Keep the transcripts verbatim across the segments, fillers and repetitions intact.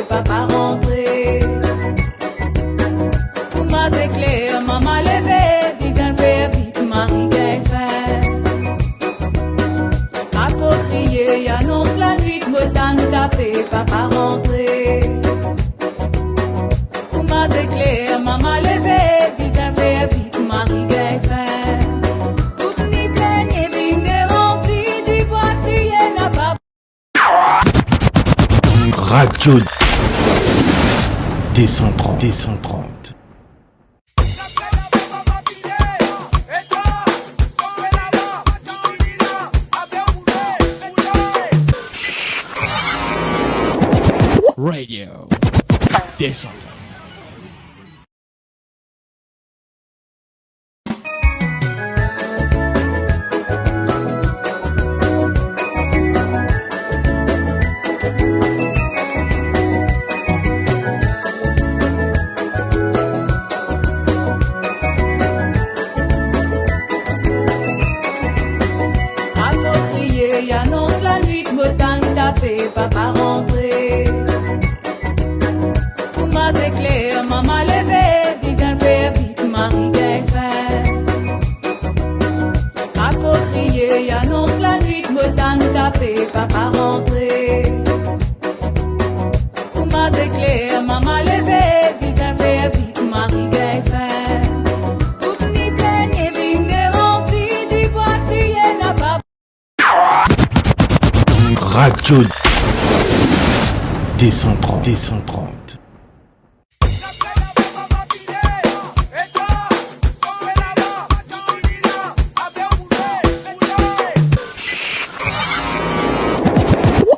Papa rantre. Kouma zekler, mama leve, bizin fer vit, mari gagn fin. Apot kriye, anons lanwit, mo tann tape, papa rantre. Kouma zekler, mama leve, bizin fer vit, mari gagn fin. Tout ni plin, vinn deranz li, dibwa kriye, napa. Radio deux cent trente, deux cent trente. Radio deux cent trente. Apot kriye, anons lanwit, mo tann tape, papa rantre. Kouma zekler, mama leve, bizin fer vit, mari gagn fin. Apot kriye, anons lanwit, mo tann tape, papa rantre. Kouma zekler, mama leve, bizin fer vit, mari gagn fin. Tout ni plin, vinn deranz li, dibwa kriye, napa. Radio deux cent trente, deux cent trente.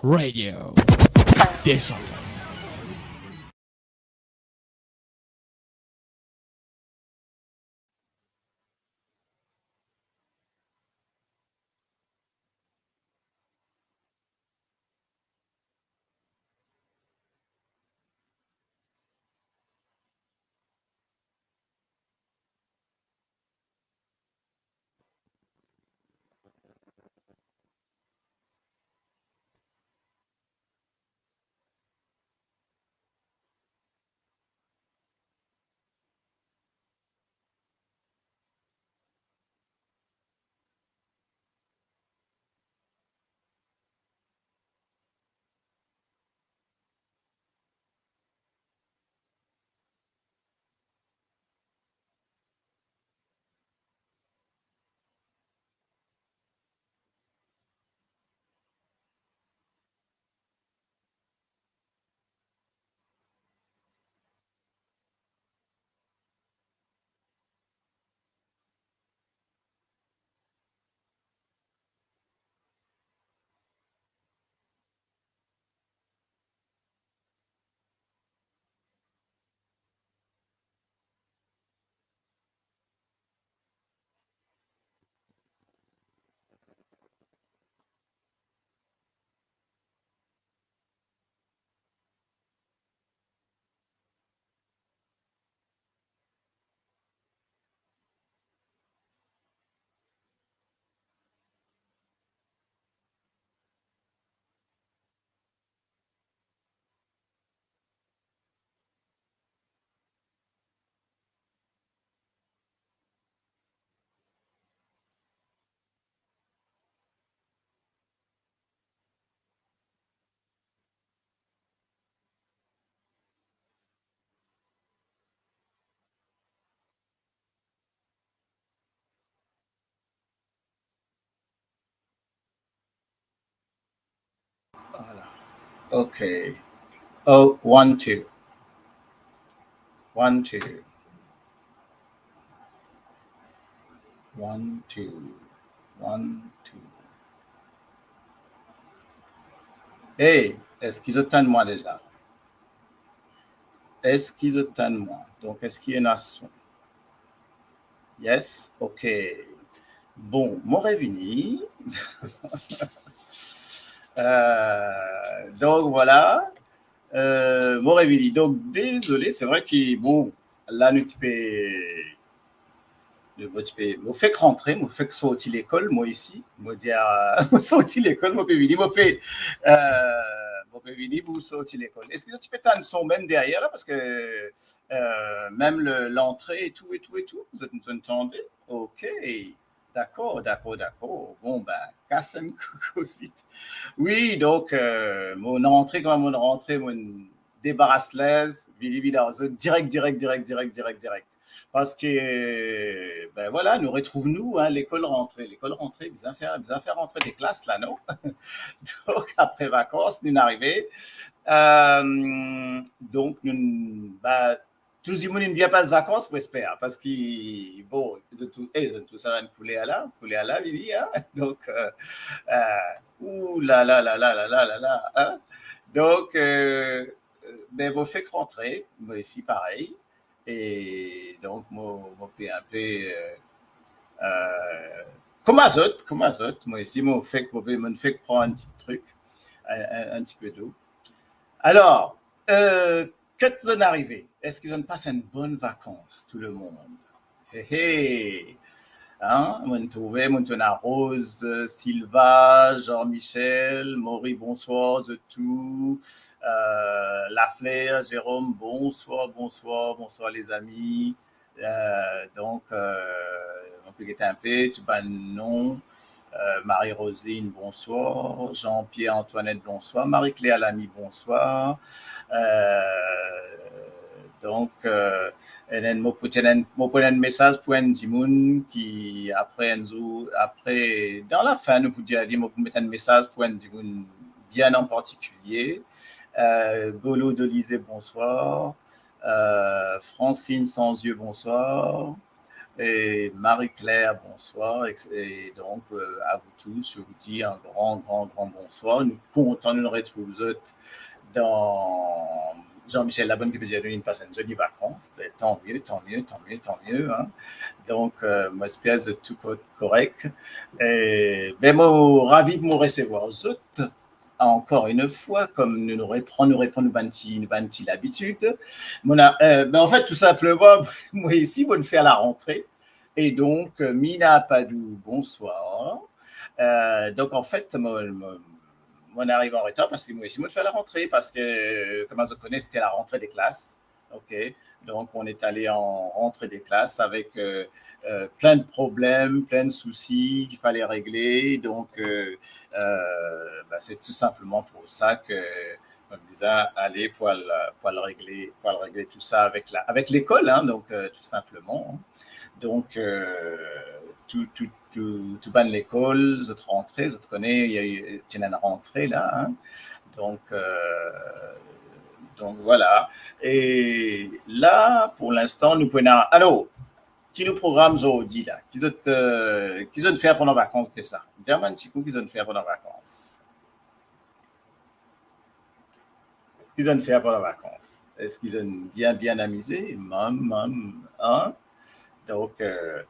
Radio deux cent trente. Voilà. Ok. Oh, one, two. One, two. One, two. One, two. Hey, eski zot tann mwa deza? Eski zot tann mwa? Donk, eski ena son? Yes, ok. Bon, mo revini. Euh, donk, vwala. Euh, mo revini. Donk, dezole, se vre ki, bon, la, nou ti pe Mo ti pe, mo fek rantre, mo fek sorti lekol, mo isi, mo dir, mo sorti lekol, mo pe vini, mo pe, euh, Vini pou sorti lekol. Eski zot ti pe tann son mem deryer la? Parski, euh, mem le, lantre e tou, e tou, e tou, zot, zot tande? Ok. Dakor, dakor, dakor. Bon, ben, kas enn koko vit. Wi, donk, euh, mo rantre, kouma mo rantre, mo debaras linz, vini, vini, direk, direk, direk, direk, direk, direk. Parski, ben vwala, nou retrouv nou, hein, lekol rantre. Lekol rantre, bizin fer, bizin fer rantre de klas la, non? Donk, apre vakans, nou arive. Euh, donk, nou, ba, tou dimoun inn bien pas vakans, mo esper, parski, bon, zot tou, eh, zot tou sa bann kouler la, kouler la, vini, hein? Donk, euh, euh, ou la la la la la la la la, hein? Donk, euh, ben, mo fek rantre, mo osi parey. E donk, mo, mo pe inpe, euh, euh, kouma zot, kouma zot, mo osi, mo fek, mo pe, mo fek pran enn ti trik, enn, enn, enn ti pe dlo. Alor, euh, kot zot arive? Eski zot pas enn bonn vakans, tou lemond? He, he. Hein? Mo trouve, mo trouve ena Rose, Silva, Jean-Michel, Maury, bonswar, zot tou. Euh, Lafleur, Jérôme, bonswar, bonswar, bonswar, lezami. Euh, donk, euh, mo pe gete inpe, tou bann non. Euh, Marie-Rosine, bonswar. Jean-Pierre Antoinette, bonswar. Marie-Claire Lamy, bonswar. Euh, donk, euh, enn, mo pou enn, mo pou enn mesaz pou enn dimoun ki apre enn zour, apre, dan lafin, nou pou dir li, mo pou met enn mesaz pou enn dimoun bien an partikilie. Euh, Golo Dolizé, bonswar. Euh, Francine Sanzieu, bonswar. E Marie-Claire, bonswar. E, e donk, euh, a vous tous, je vous dis un grand, grand, grand bonsoir. Nou kontan nou retrouv zot dan Jean-Michel Labonne ki pe dir nou inn pas enn zoli vakans. Ben, tant mieux, tant mieux, tant mieux, tant mieux, hein. Donk, euh, mo esper zot tou ko-, korek. E, ben, mo ravi pou mo resevwar zot. Ankor enn fwa, kom nou, nou repran, nou repran nou bann ti, nou bann ti labitid. Mo ena, euh, ben, anfet, tou sinpleman, mo osi, mo fer larantre. E donk, euh, Mina Padou, bonswar. Euh, donk, anfet, mo, mo, mo ariv an retar parski mo osi, mo fer larantre parski, euh, kouma zot kone, sete larantre de klas. Ok, donc on est allé en rentrée des classes avec, euh, euh, plein de problèmes, plein de soucis qu'il fallait régler. Donc, euh, euh, bah, c'est tout simplement pour ça que on a ale pou al, pou al regle, pou al regle tou sa avek la, avek lekol, hein, donc, euh, tout simplement, hein. Donc, euh, tout, tout, tout, tou bann lekol, zot rantre, zot kone, ti ena rantre la, hein. Donc, euh, donc voilà. E la, pour l'instant, nou pou ena, alor, ki nou program zordi la? Ki zot, euh, ki zot fer pandan vakans deza? Dir mwa enn ti kou ki zot fer pandan vakans. Ki zot fer pandan vakans? Eski zot bien, bien amize? Mam, mam, hein? Donc, euh,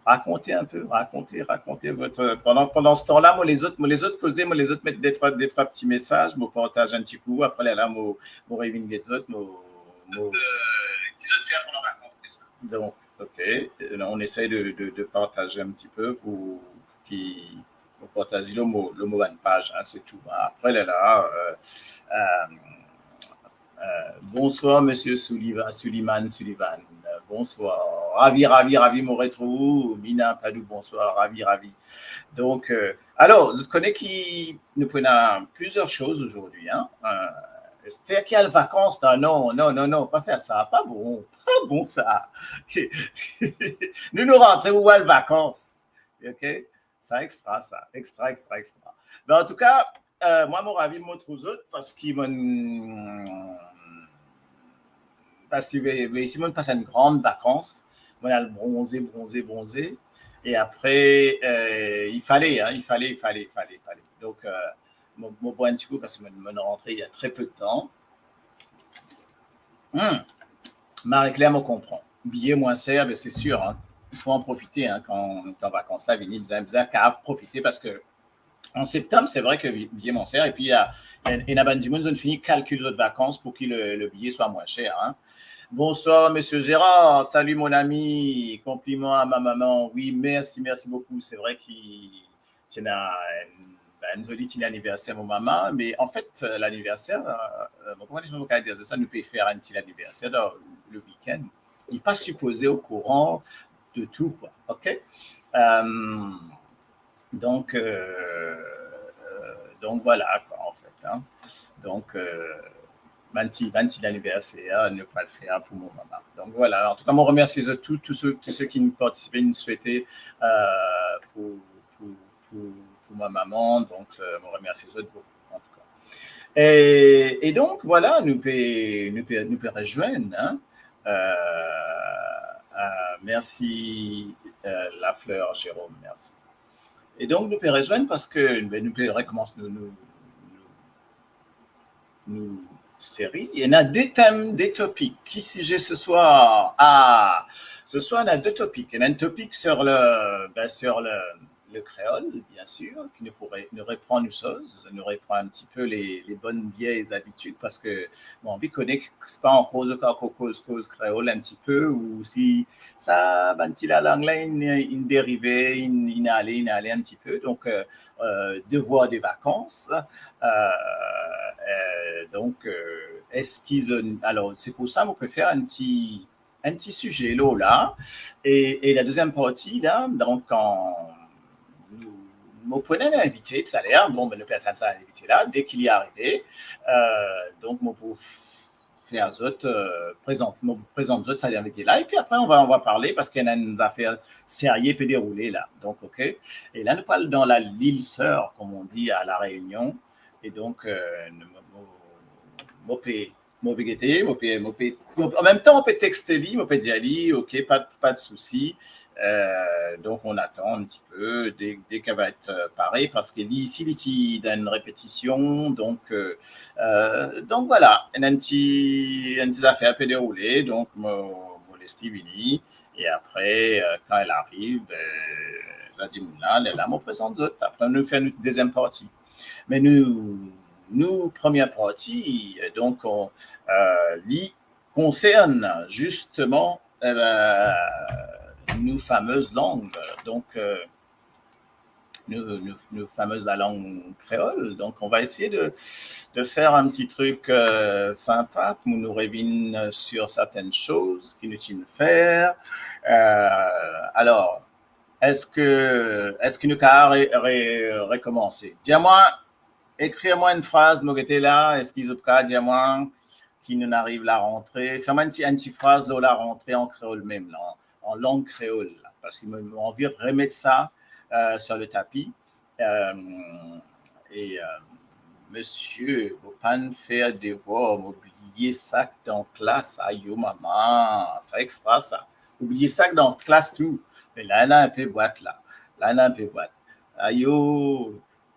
rakontez un peu, rakontez, rakontez votre, pendant, pendant ce temps-là, mo les autres, mo les autres koze, mo les autres met de trwa, de trwa ti mesaz, mo partaz enn ti kou, apre la, la, mo, mo revinn get zot, mo, mo... Euh, ki zot fer pandan vakans deza? Donc, ok, euh, on essaye de, de, de partager un petit peu pour ki mo partaz li lor mo, lor mo bann paz, hein, c'est tout. Apre la, la, euh, euh, euh, bonsoir, monsieur Sullivan, Suliman, Sullivan. Euh, bonsoir. Ravi, ravi, ravi, mo retrouv ou. Mina Padou, bonsoir. Ravi, ravi. Donc, euh, alors, zot kone ki nou pou ena plusieurs choses aujourd'hui, hein. Euh, Esther ki al vakans, non, non, non, non, non, pa fer sa, pa bon, pa bon sa. Nou, nou rantre, ou al vakans. Ok? Sa extra, sa. Extra, extra, extra. Ben, antouka, euh, mwa, mo ravi mo trouv zot, parski mo, parski, be, be, isi, mo pas enn gran vakans, mo al bronze, bronze, bronze, e apre, euh, il fallait, hein, il fallait, il fallait, il fallait, il fallait. Donc, euh, mo, mo bwar enn ti kou, parski mo, mo rantre il y a très peu de temps. Hmm. Marie-Claire, mo konpran. Biye mwin ser, ben, c'est sûr, hein. Il faut en profiter, hein, kan, kan vakans la vini, bizin, bizin kav profite, parski an septanm, c'est vrai que bi-, biye mwin ser, epi, euh, ena bann dimoun, zot fini kalkil zot vakans pou ki le, le biye swa mwin ser, hein. Bonsoir, monsieur Gérard. Salut, mon ami. Compliment à ma maman. Oui, merci, merci beaucoup. C'est vrai ki ti ena enn ben, zodi ti laniverser mo mama, me anfet, euh, laniverser, euh, euh, mo pa kone si mo kapav dir sa, nou pe fer enn ti laniverser dan le week-end. Li pa sipoze okouran de tou, kwa, ok? Euh, donk, euh, euh, donk, vwala, kwa, anfet, hein. Donk, euh, bann ti, bann ti laniverser, nou pral fer pou mo mama. Donk, vwala, antouka, mo remersi zot tou, tou se, tou se ki partisipe, ki swete, euh, pou, pou, pou, pou mo mama, donk, euh, mo remersi zot boukou, antouka. E, e donk, vwala, nou pe, nou pe, nou pe rezwenn, hein. Euh, euh, mersi, euh, Lafleur Jérôme, mersi. E donk, nou pe rezwenn parski, ben, nou pe rekomans nou, nou, nou, nou seri. Ena de tem, de topik. Ki size seswar? Ah, seswar, ena de topik. Ena enn topik sur le, ben, sur le, le kreol, bien sûr, ki nou pou re-, nou repran nou soz, nou repran enn tipe le, le bonn vie abitid, parski mo anvi kone si pa ankor zot ankor koz, koz kreol enn tipe, ou si sa, bann ti lalang la, inn, inn derive, inn, inn ale, inn ale enn tipe. Donk, euh, euh, devwar de vakans. Euh, euh, donk, euh, eski zot, alor, se pou sa mo pe fer enn ti, enn ti size lor la. E, e la deziem parti la, donk, an, nou, mo pou ena enn invite taler, bon, ben, nou pe atann sa invite la, deki li arive, euh, donk, mo pou f-, fer zot, euh, prezant, mo prezant zot sa invite la, epi apre, on va, on va parle, parski ena enn zafer serie pe deroule la. Donk, ok. E la, nou pral dan la, l'île sœur, comme on dit à La Réunion. E donk, euh, nou, mo, mo, mo pe, mo pe gete, mo pe, mo pe, mo, an mem tan, mo pe texte li, mo pe dir li, ok, pa, pa de sousi. Euh, donk, on attend un petit peu, dès, dès qu'elle va être, euh, parée, parski li, si li ti dan enn repetision, donk, euh, euh, donk, vwala, ena enn ti, enn ti zafer pe deroule, donk, mo, mo les li vini, e apre, euh, kan li ariv, euh, sa dimoun la, lerla, mo prezant zot, apre, nou fer nou deziem parti. Me nou, nou premie parti, euh, donk, on, euh, li konsern zisteman, eh ben, nou famez lang, donk, euh, nou, nou, nou famez lalang kreol. Donk, on va essayer de, de fer enn ti trik, euh, sinpa pou nou revinn sur sertenn soz ki nou ti fer. Euh, alor, eski, eski nou kapav re-, re-, rekomanse? Dir mwa, ekrir mwa enn fraz, mo gete la, eski zot kapav dir mwa ki nou'nn ariv larantre? Fer mwa enn ti, enn ti fraz lor larantre an kreol mem la, an, an lang kreol la, parski mo, mo anvi remet sa, euh, sur le tapis. Euh, e, euh, misie, mo pa'nn fer devwar, mo bliye sak dan klas, ayo mama, sa extra sa. Mo bliye sak dan klas tou. Me la, ena enpe bwat la. La, ena enpe bwat. Ayo,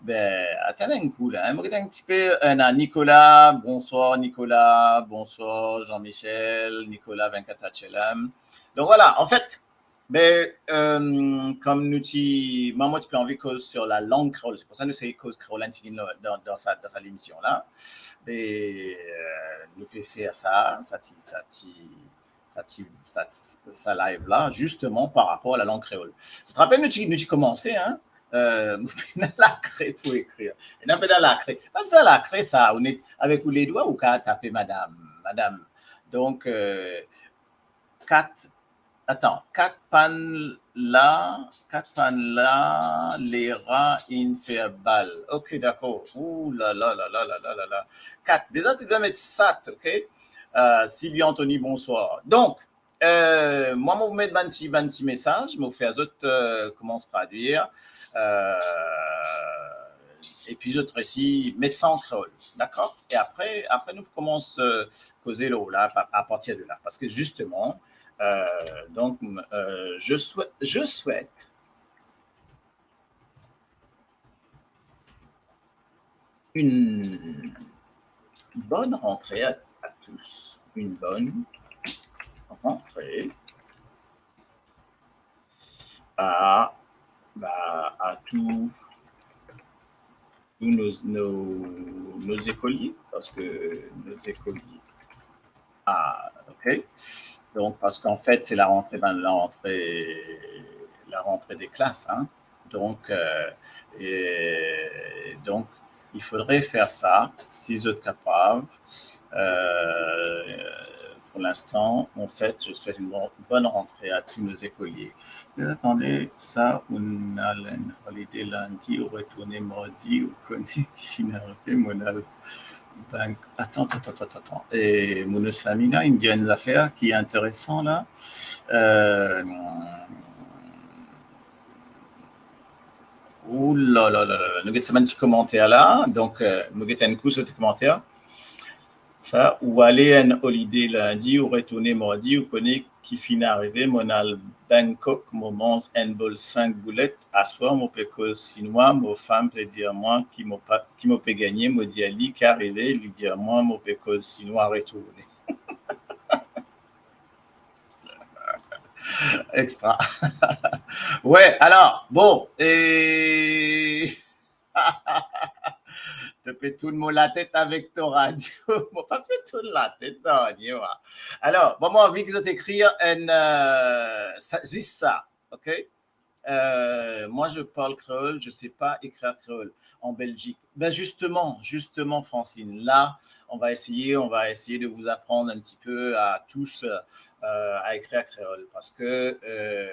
ben, atann enn kou la, hein. Mo get enn tipe, euh, ena Nicolas, bonsoir Nicolas, bonsoir Jean-Michel, Nicolas vingt-quatre H L M. Donk vwala, anfet, ben, euh, kom nou ti, mwa, mo ti pe anvi koz sur lalang kreol, se pou sa nou sey koz kreol enn tigit dan, dan, dan sa, dan sa lemision la. E, euh, nou pe fer sa, sa ti, sa ti, sa ti, sa, sa live la, zisteman par rapor a lalang kreol. Zot rapel nou ti, nou ti komanse, hein, euh, mo pena lakre pou ekrir. Ena pena lakre. Mem sa lakre sa, ou net avek ou ledwa, ou kapav tape madam, madam. Donk, euh, kat, atann, kat pa'nn la, kat pa'nn la, lera inn fer bal. Ok, dakor. Ou la la la la la la la la. Kat, deza ti bizin met sat, ok? Euh, Sylvie Anthony, bonsoir. Donk, euh, mwa, mo met bann ti, bann ti mesaz, mo fer zot, euh, koumans tradwir, euh, epi zot resi met sa an kreol, dakor? E apre, apre nou koumans, euh, koze lor la, a, a partir de la. Parski zisteman, euh, donk, euh, je souhai-, je souhaite une bonne rentrée à, à tous. Une bonne rentrée à, bah, à tous, tous nos, nos, nos écoliers, parski nos écoliers. Ah, ok. Donk, parski anfet, se larantre, ben, larantre, larantre de klas, hein. Donc, euh, et donc, il faudrait faire ça, si vous êtes capable. Euh, pour l'instant, en fait, je souhaite une bon- bonne rentrée à tous nos écoliers. Mais attendez, sa, ou al enn holiday lundi, ou retourne mardi, ou kone ki finn arive, mo al bank. Attends, attends, attends, attends. E Mono Slamina, inn dir enn zafer ki interesan la. Euh, Ouh là là là là, nou get sa bann ti komanter la. Donc, euh, nou get enn kou so ti komanter. Sa, ou al enn holiday lundi, ou retourne mardi, ou kone ki finn arive, mo al Bangkok, mo manz enn bol sink boulet, aswar mo pe koz sinwa, mo fam pe dir mwa ki mo pa, ki mo pe gagne, mo dir li ki arive, li dir mwa mo pe koz sinwa retourne. Extra. Ouais, alors, bon, et to pe tourn mo latet avek to radio. Mo pa pe tourn latet, non, ni wa. Alors, bon, mo anvi ki zot ekrir enn, euh, sa, zis sa, ok? Euh, moi, je parle créole, je sais pas écrire créole en Belgique. Ben justement, justement, Francine, là, on va essayer, on va essayer de vous apprendre un petit peu à tous euh, à écrire créole parce que euh,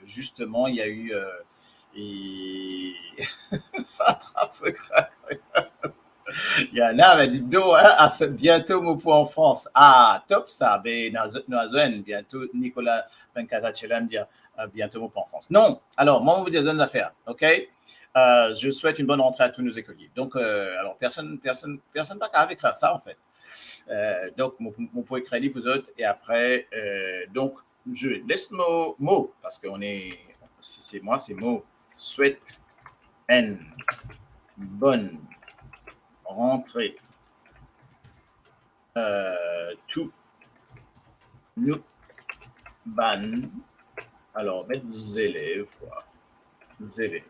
justement, il y a eu euh, et... Fatra, faut écrire créole. Il y en a, ben dis donc, hein, à ce- bientôt mo pou an Frans. Ah, top sa, ben nou a zwenn, bientôt Nicolas Benkata Chelam dir, euh, bientôt mo pou an Frans. Non, alors, moi, on vous dit une affaire, ok? Euh, je souhaite une bonne rentrée à tous nos écoliers. Donc, euh, alors, personne, personne, personne pa kapav ekrir sa, en fait. Euh, donc, mo, mo pou ekrir li pou zot, et après, euh, donc, je laisse mo, mo, parce qu'on est, si c'est moi, c'est mo, souhaite une bonne rentrée euh, tou nou bann, alors, met zelev, quoi. Zelev.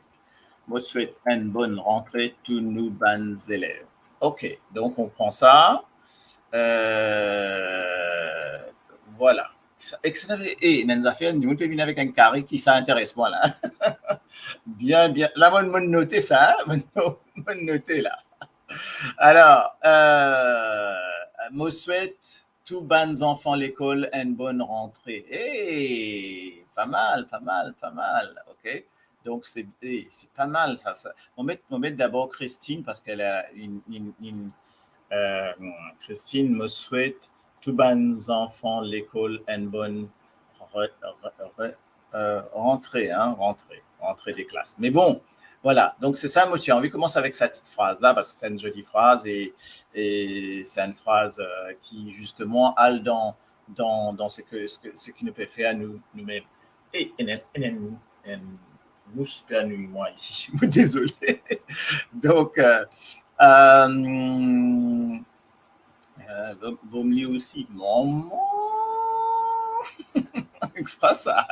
Mo swet enn bonn rantre tou nou bann zelev. Ok, donc on prend ça. Euh, voilà. Sa, ek sa, e, ena enn zafer, dimoun pe vinn avek enn kari ki sa interes mwa la. Bien, bien. La, mo, mo note sa, hein? Mo, mo note la. Alors, euh, mo swet tou bann zanfan lekol enn bonn rantre. Hey, pas mal, pas mal, pas mal. Ok. Donc, c'est, hey, c'est pas mal, ça, ça. On met, on met d'abord Christine parce qu'elle a une, une, une, euh, Christine, mo swet tou bann zanfan lekol enn bonn re-, re-, re-, euh, rantre, hein, rantre, rantre de classe. Mais bon, voilà. Donc, c'est ça, moi, j'ai envie de commencer avec cette petite phrase-là, parce que c'est une jolie phrase et, et c'est une phrase euh, qui, justement, al dans, dans, dans ce que, ce que, ce qui nous peut faire nous, nous-mêmes. Et, et, et, et, et nous, c'est pas nous, moi, ici. Désolé. Donc, euh, euh, Euh, bon, bon, li osi, maman. Extra sa.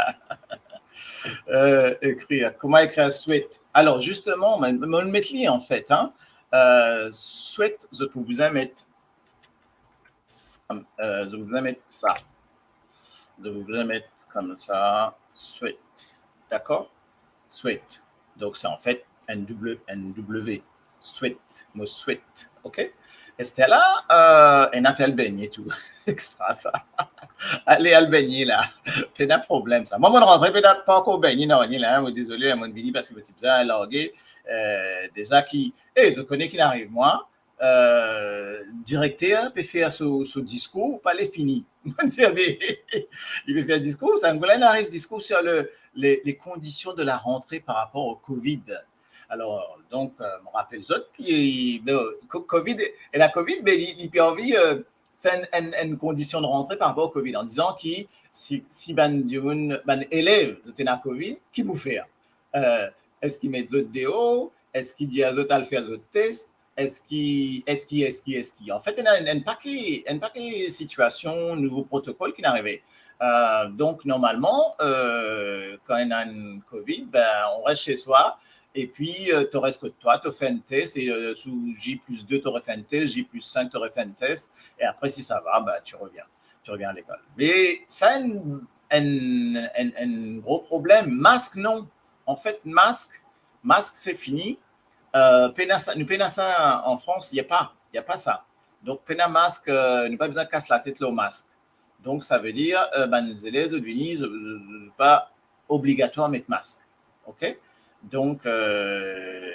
Euh, ekrir. Kouma ekrir swet? Alors, justement, mo, mo met li, an fet, hein. Euh, swet, zot pou bizin met, euh, zot pou bizin met sa. Zot pou bizin met koumsa, swet. Dakor? Swet. Donc, c'est en fait un double, un W. Swet, mo swet, ok? Esther la, euh, ena pe al begne tou. Extra sa. Ale al begne la. Pena problem sa. Mwa, mo rantre, pena pa ankor begne, non, ni la, hein, mo dezole, mo vini parski mo ti bizin large. Euh, deza ki, e, zot kone ki ariv mwa, euh, direkter pe fer so, so diskour, pa le fini. Mo dir, me, li pe fer diskour, sa, kouma li ariv diskour sur le, les, les conditions de la rentrée par rapport au covid. Alors, donc, euh, mo rapel zot ki, bon, co-, covid, ena covid, me li, li pe anvi, euh, fer enn, enn, enn kondision de rantre par rapor covid, an dizan ki si, si bann dimoun, bann elev, zot ena covid, ki pou fer? Euh, eski met zot deor? Eski dir zot al fer zot tes? Eski, eski, eski, eski? An fet, ena enn, enn pake, enn pake sitiasion, nouvo protokol ki arive. Euh, donk, normalman, euh, kan ena enn covid, ben, on reste chez soi, epi, euh, to res kot twa, to fer enn tes, e, euh, sou J plus deux, to refer enn tes, J plus cinq, to refer enn tes, e apre, si sa va, ben, tu reviens. Tu reviens à l'école. Me sa enn, enn, enn, enn gro problem. Mask, non. An fet, mask, mask se fini. Euh, pena sa, nou pena sa an Frans, y a pas, y a pas sa. Donk, pena mask, euh, nou pa bizin kas latet lor mask. Donk, savedir, euh, bann zelev, zot vini, zot, zot, zot, zot pa obligatwar met mask. Ok? Donk, euh,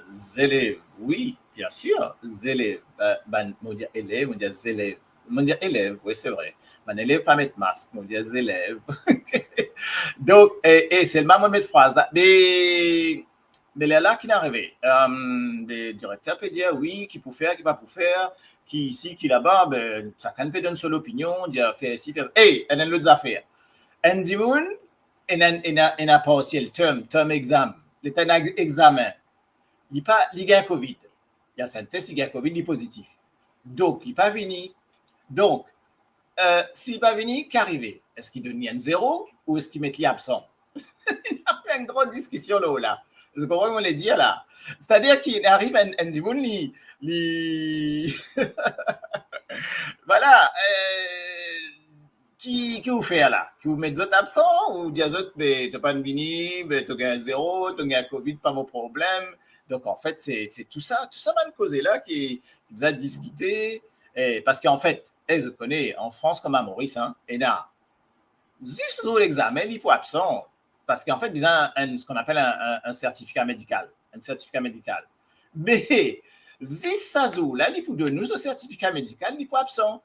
zelev, wi, bien sir, zelev, ba-, bann, mo dir elev, mo dir zelev. Mo dir elev, wi, se vre. Bann elev pa met mask, mo dir zelev. Donk, e, e selman mo met fraz la. Me, me lerla ki inn arive, euh, de direkter pe dir, wi, ki pou fer, ki pa pou fer, ki isi, ki laba, be, sakenn pe donn so lopinion, dir fer isi, fer sa. E, ena enn lot zafer. Enn dimoun, ena, ena, ena partiel, term, term exam. Letan ena examen, li pa, li gagn covid. Li al fer enn tes, li gagn covid, li pozitif. Donk, li pa vini. Donk, euh, si li pa vini, ki arive? Eski donn li enn zero ou eski met li absan? Enn gran diskision lor la. Zot konpran ki mo le dir la? Setadir ki ariv enn, enn dimoun, li, li, vwala, euh, ki, ki ou fer la? Ki ou met zot absan, ou dir zot, be, to pa'nn vini, be, to gagn zero, to gagn covid, pa mo problem. Donk, anfet, se, se tou sa, tou sa bann koze la ki, ki bizin diskite, e, parski anfet, e, zot kone, an Frans kouma Moris, hein, ena zis zour lexamen, li pou absan, parski anfet, bizin enn, ce qu'on appelle un, un, un certificat médical, enn sertifika medikal. Me, zis sa zour la, li pou donn ou so sertifika medikal, li pou absan.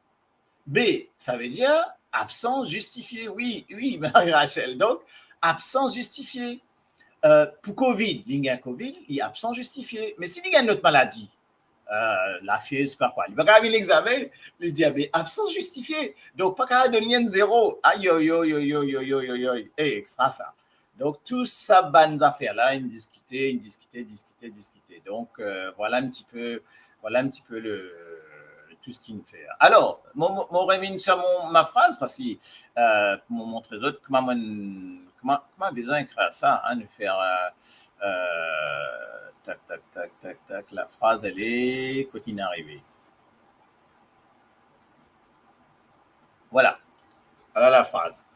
Be, savedir absans zistifie. Wi, wi, Marie Rachel. Donk, absans zistifie. Euh, pou covid, li gagn covid, li absan zistifie. Me si li gagn lot maladi, euh, lafiev, sepa kwa, li pa kapav vinn lexamen, li dir, be, absans zistifie. Donk, pa kapav donn li enn zero. Ayoyoyoyoyoyoyoy. E, extra sa. Donk, tou sa bann zafer la, inn diskite, inn diskite, diskite, diskite. Donk, euh, vwala enn tipe, vwala enn tipe le, tou seki inn fer. Alor, mo, mo, mo revinn sir mo, ma fraz, parski, euh, pou mo montre zot kouma mo, kouma, kouma bizin ekrir sa, hein, nou fer, euh, euh, tak, tak, tak, tak, tak, lafraz, ale, kot inn arive. Vwala. Vwala lafraz.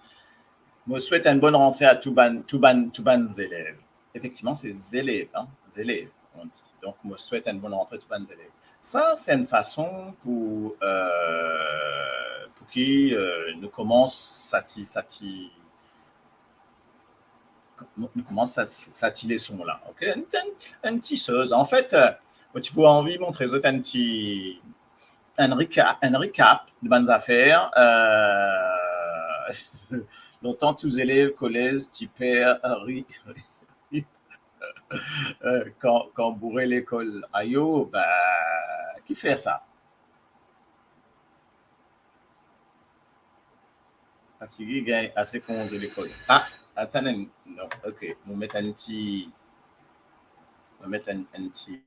Mo swet enn bonn rantre a tou bann, tou bann, tou bann zelev. Efektivman, se zelev, hein, zelev, on dit. Donk, mo swet enn bonn rantre tou bann zelev. Sa, se enn fason pou, euh, pou ki, euh, nou koumans sa ti, sa ti, nou koumans sa, sa ti leson la, ok? Enn, enn, enn ti soz. Anfet, euh, mo ti pou anvi montre zot enn ti, enn recap, enn recap de bann zafer. Euh, lontan tou zelev kolez ti per ri, euh, kan, kan boure lekol. Ayo, ba, ki fer sa? Fatige, gagn ase konze lekol. Ah, atann, non, ok, mo met enn ti, mo met enn, enn ti.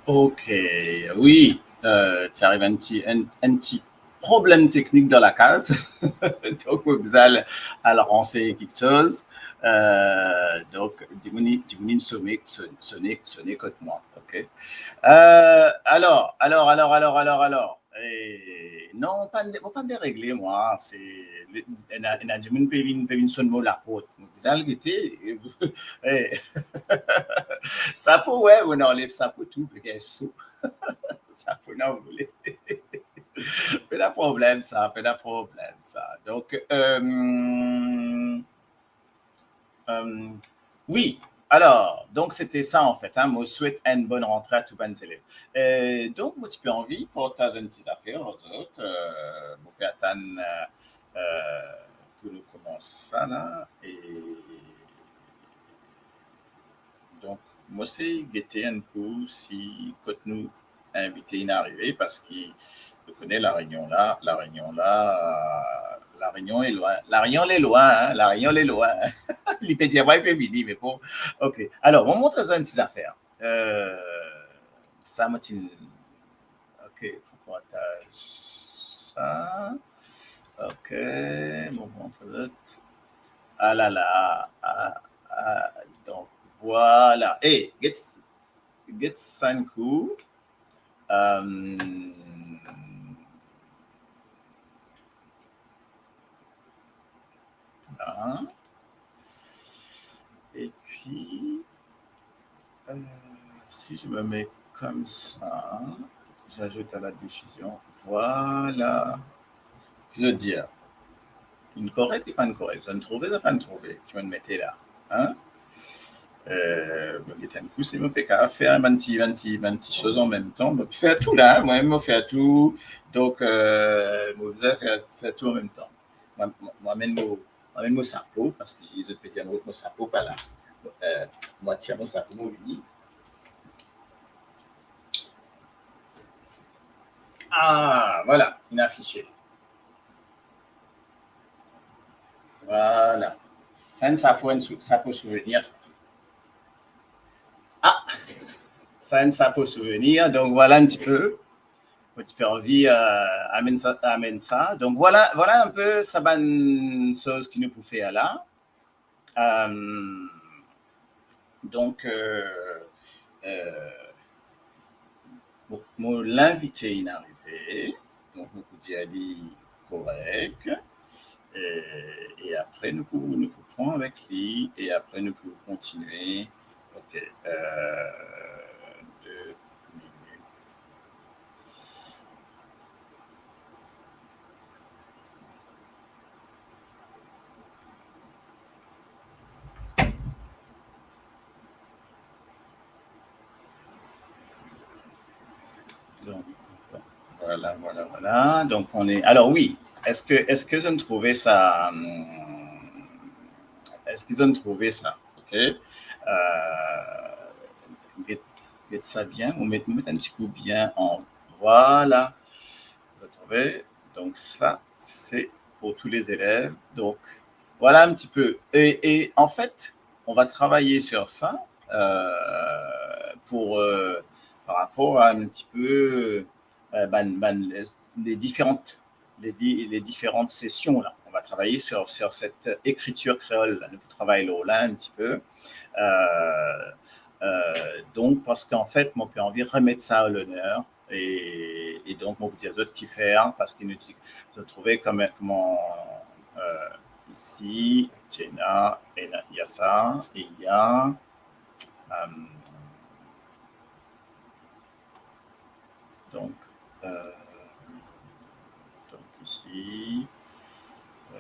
Ok, wi. Euh, ti ariv enn ti, enn, enn ti problem teknik dan lakaz. Donk, mo bizin al, al ranseye kiksoz. Euh, donk, dimoun, dimoun inn sone, sone, sone, sone kot mwa. Ok. Euh, alor, alor, alor, alor, alor, alor. Eh, non, mo pa'nn, mo pa'nn deregle, mwa. Se, ena, ena dimoun pe vinn, pe vinn sonn mo laport. Mo bizin al gete. Eh. Sapo, wi, mo anlev sapo tou, pe gagn so. Sapo, non, mo le. Pena problem sa, pena problem sa. Donk, euh, euh, wi, alor, donk, sete sa, anfet, hein. Mo swet enn bonn rantre a tou bann zelev. Euh, donk, mo ti pe anvi partaz enn ti zafer ar zot. Euh, mo pe atann, euh, euh, pou nou koumans sa la. E donk, mo sey gete enn kou si kot nou invite inn arive, parski, ou kone, La Rényon la, La Rényon la, La Rényon le lwin, La Rényon le lwin, La Rényon le lwin. Li pe dir mwa li pe vini, me bon, ok. Alor, mo montre zot enn ti zafer. Euh, sa, mo ti, ok, fo partaz sa. Ok, mo montre zot. Ah la la, ah, ah, donk, vwala. Eh, get, get sa enn kou. Euh, la. Et puis, euh, si je me mets comme ça, j'ajoute à la diffusion. Voilà. Ki zot dir? Inn korek, li pa'nn korek? Zot inn trouve, zot pa'nn trouve ki mo'nn mete la? Hein? Euh, mo gete enn kou si mo pe kapav fer bann ti, bann ti, bann ti soz anmemtan. Mo pe fer tou la, hein, mwa mem mo fer tou. Donk, euh, mo bizin fer, fer tou anmemtan. Mwa, mwa, mo amenn mo, mo amenn mo sapo, parski zot pe dir mo, mo sapo pa la. Euh, mo tir mo sapo, mo vini. Ah, vwala, inn afise. Vwala. Sa enn sapo, enn sou-, sapo souvenir, sa. Ah, sa enn sapo souvenir. Donk, vwala enn tipe. Mo ti pe anvi, euh, amenn sa, amenn sa. Donk, vwala, vwala enn pe sa bann soz ki nou pou fer la. Euh, donk, euh, euh, mo, mo linvite inn arive, donk mo pou dir li korek, e, e apre nou pou, nou pou pran avek li, e apre nou pou kontigne. Ok, euh, de minit. Donk, vwala, vwala, vwala. Donk, on est, alor, wi, eski, eski zot inn trouve sa, hmm, eski zot inn trouve sa? Ok. Euh, get, get sa bien. Mo met, mo met enn ti kou bien an. Vwala. Vous trouvez? Donc ça, c'est pour tous les élèves. Donc, voilà un petit peu. Et, et en fait, on va travailler sur ça, euh, pour, euh, par rapport à un petit peu, euh, ben, ben, les, les différentes les di-, les différentes sessions là. On va travailler sur, sur cette écriture créole là. Nou pou travay lor la un petit peu. Euh, euh, donk, parski an fet, mo pe anvi remet sa a loner. E, e donk, mo pou dir zot ki fer, parski nou ti, nou trouve kouma, kouma, euh, isi, ti ena, ena, il y a ça, et il y a, euh, Donc, euh, donc ici, euh,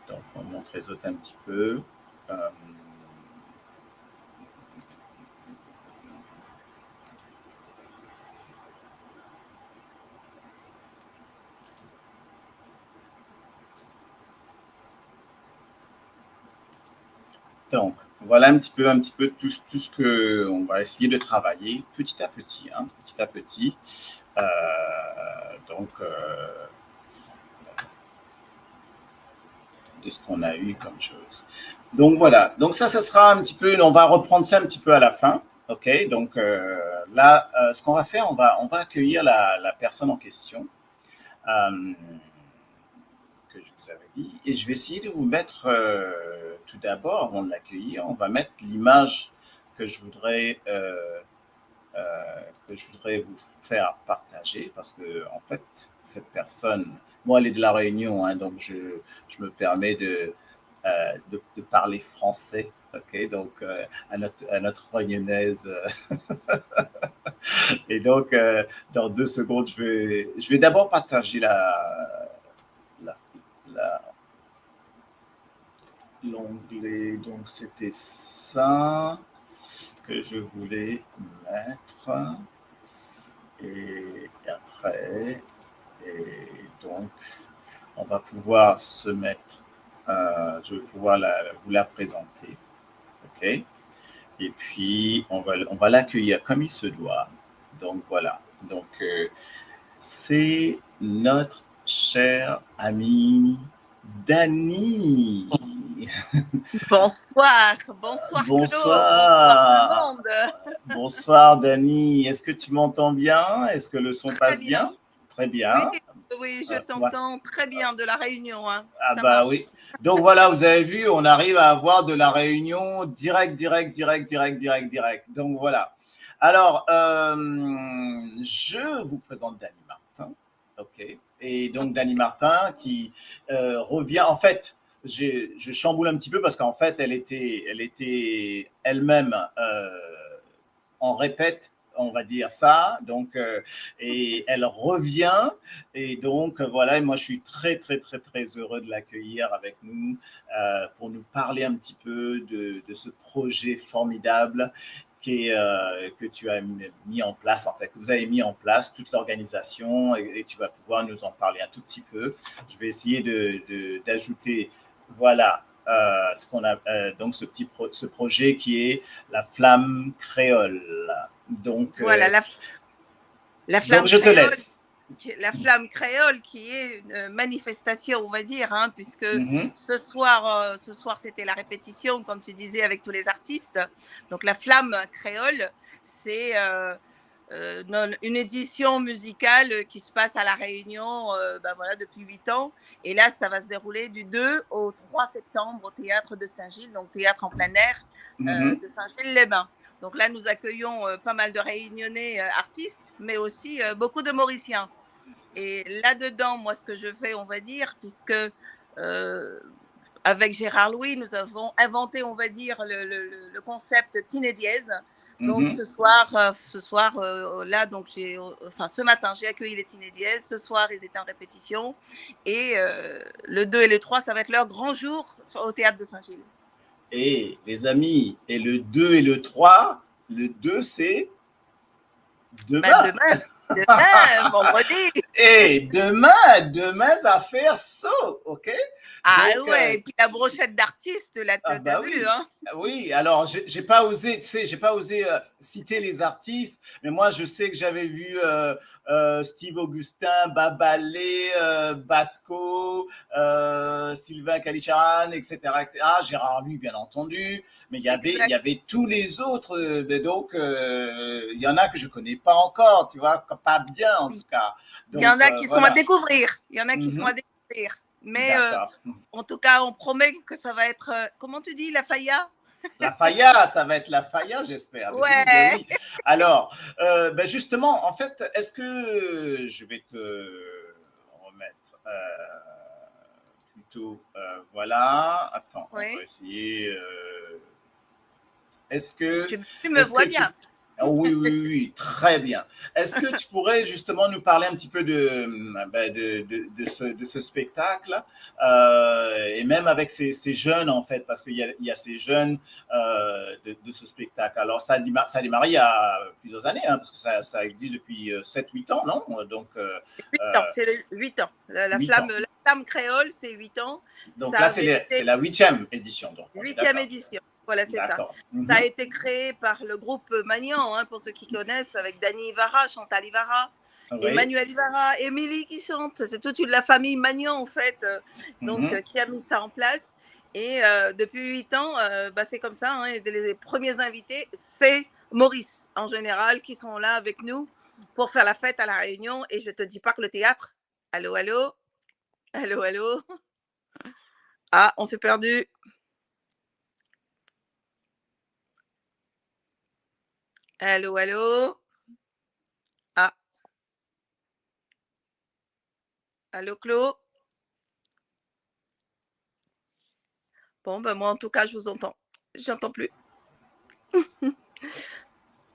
donc on montre les autres un petit peu. Euh, Donc, voilà un petit peu, un petit peu tout, tout ce que on va essayer de travailler petit à petit, hein, petit à petit. Euh, donc, euh, de ce qu'on a eu comme chose. Donc voilà. Donc ça, ça sera un petit peu, on va reprendre ça un petit peu à la fin. OK, donc euh, là, euh, ce qu'on va faire, on va, on va accueillir la, la personne en question euh, que je vous avais dit. Et je vais essayer de vous mettre euh, tout d'abord, avant de l'accueillir, on va mettre l'image que je voudrais euh, euh, que je voudrais vous faire partager parce que, en fait, cette personne, moi, elle est de La Réunion, hein, donc je, je me permets de, euh, de, de parler français. OK, donc euh, à, notre, à notre réunionnaise. Euh, et donc, euh, dans deux secondes, je vais, je vais d'abord partager la, la, la, l'onglet. Donc, c'était ça que je voulais mettre. Et après, et donc, on va pouvoir se mettre, euh, je vais pouvoir la, vous la présenter. OK ? Et puis, on va, on va l'accueillir comme il se doit. Donc, voilà. Donc, euh, c'est notre cher ami Dani. Bonsoir, bonsoir Claude, Bonsoir. Bonsoir tout le monde. Bonsoir Dani, est-ce que tu m'entends bien ? Est-ce que le son Très passe bien. bien ? Très bien. Oui, oui, je Euh, t'entends très bien de La Réunion, hein. Ah Ça bah marche. Oui. Donc voilà, vous avez vu, on arrive à avoir de La Réunion direct, direct, direct, direct, direct, direct. Donc voilà. Alors, euh, je vous présente Dani Martin. OK. Et donc Dani Martin qui euh, revient. En fait, je, je chamboule un petit peu parce qu'en fait, elle était, elle était elle-même euh, en répète, on va dire ça. Donc, euh, et elle revient. Et donc, euh, voilà, et moi, je suis très, très, très, très heureux de l'accueillir avec nous euh, pour nous parler un petit peu de, de ce projet formidable qui est, euh, que tu as mis en place, en fait, que vous avez mis en place, toute l'organisation, et, et tu vas pouvoir nous en parler un tout petit peu. Je vais essayer de, de, d'ajouter, voilà, euh, ce qu'on a, euh, donc ce petit pro- ce projet qui est la flamme créole. Donc, Voilà, euh, la, la flamme donc je te créole, laisse. qui- la flamme créole qui est une manifestation, on va dire, hein, puisque Mhm. ce soir, euh, ce soir c'était la répétition, comme tu disais, avec tous les artistes. Donc la flamme créole, c'est euh, euh, non, une édition musicale qui se passe à La Réunion euh, ben voilà, depuis huit ans. Et là, ça va se dérouler du deux au trois septembre au théâtre de Saint-Gilles, donc théâtre en plein air euh, Mhm. de Saint-Gilles-les-Bains. Donc là, nous accueillons euh, pas mal de Réunionnais euh, artistes, mais aussi euh, beaucoup de Mauriciens. Et là-dedans, moi, ce que je fais, on va dire, puisque euh, avec Gérard Louis, nous avons inventé, on va dire, le, le- le- le concept Tine Dièse. Donc Mhm. ce soir, euh, ce soir, euh, là, donc j'ai, euh, enfin ce matin, j'ai accueilli les Tine Dièse. Ce soir, ils étaient en répétition. Et euh, le deux et le trois, ça va être leur grand jour sur- au théâtre de Saint-Gilles. Et les amis, et le deux et le trois, le deux c'est Ben, demain. demain, demain, vendredi. Et demain, demain, ça fait chaud, OK ? Ah Donc, ouais, euh, et puis la brochette d'artistes, là, Ah t'as bah t'as vu, oui. Hein. Oui, alors j'ai j'ai pas osé, tu sais, j'ai pas osé euh, citer les artistes, mais moi je sais que j'avais vu euh, euh, Steve Augustin, Babalé, euh, Basco, euh, Sylvain Kalicharan, et cetera, et cetera. Gérard Louis, bien entendu, mais il y avait, il y Exact. avait tous les autres, euh, mais donc euh, il y en a que je connais pas encore, tu vois, pas bien en tout cas. Il y en Donc, a euh, qui sont voilà. À découvrir. Il y en a qui sont Mhm. À découvrir. Mais euh, D'accord. en tout cas, on promet que ça va être, euh, comment tu dis, la faya ? La faya, ça va être la faya, j'espère. Mais oui, Ouais. ben oui. Alors, euh, ben justement, en fait, est-ce que je vais te remettre euh, plutôt, euh, voilà. Attends, on Oui. va essayer. Euh, est-ce que, Tu, tu me est-ce vois que tu bien. Ah oui, oui, oui, oui, très bien. Est-ce que tu pourrais justement nous parler un petit peu de, ben, de, de, de ce, de ce spectacle euh, et même avec ces, ces jeunes, en fait, parce qu'il y a, il y a ces jeunes euh, de, de ce spectacle. Alors, ça a, déma- ça a démarré il y a plusieurs années, hein, parce que ça, ça existe depuis euh, sept huit ans, non ? Donc, euh, Huit ans, c'est les huit ans. La, la Huit flamme, ans. La flamme créole, c'est huit ans. donc Ça là, c'est avait les- été c'est la huitième édition. Donc, on est Huitième d'accord. Édition. Voilà, c'est ça. D'accord. Mhm. Ça a été créé par le groupe Magnan, hein, pour ceux qui connaissent, avec Dany Ivara, Chantal Ivara. Emmanuel Ivara, Émilie qui chante, c'est toute la famille Magnan en fait, euh, donc euh, qui a mis ça en place. Et euh, depuis huit ans, euh, bah, c'est comme ça, hein, et les premiers invités, c'est Maurice en général qui sont là avec nous pour faire la fête à La Réunion. Et je te dis pas que le théâtre, allô, allô, allô, allô. Ah, on s'est perdu. Allô, allô. Ah. Allô, Clo. Bon, ben moi, en tout cas, je vous entends. J'entends plus.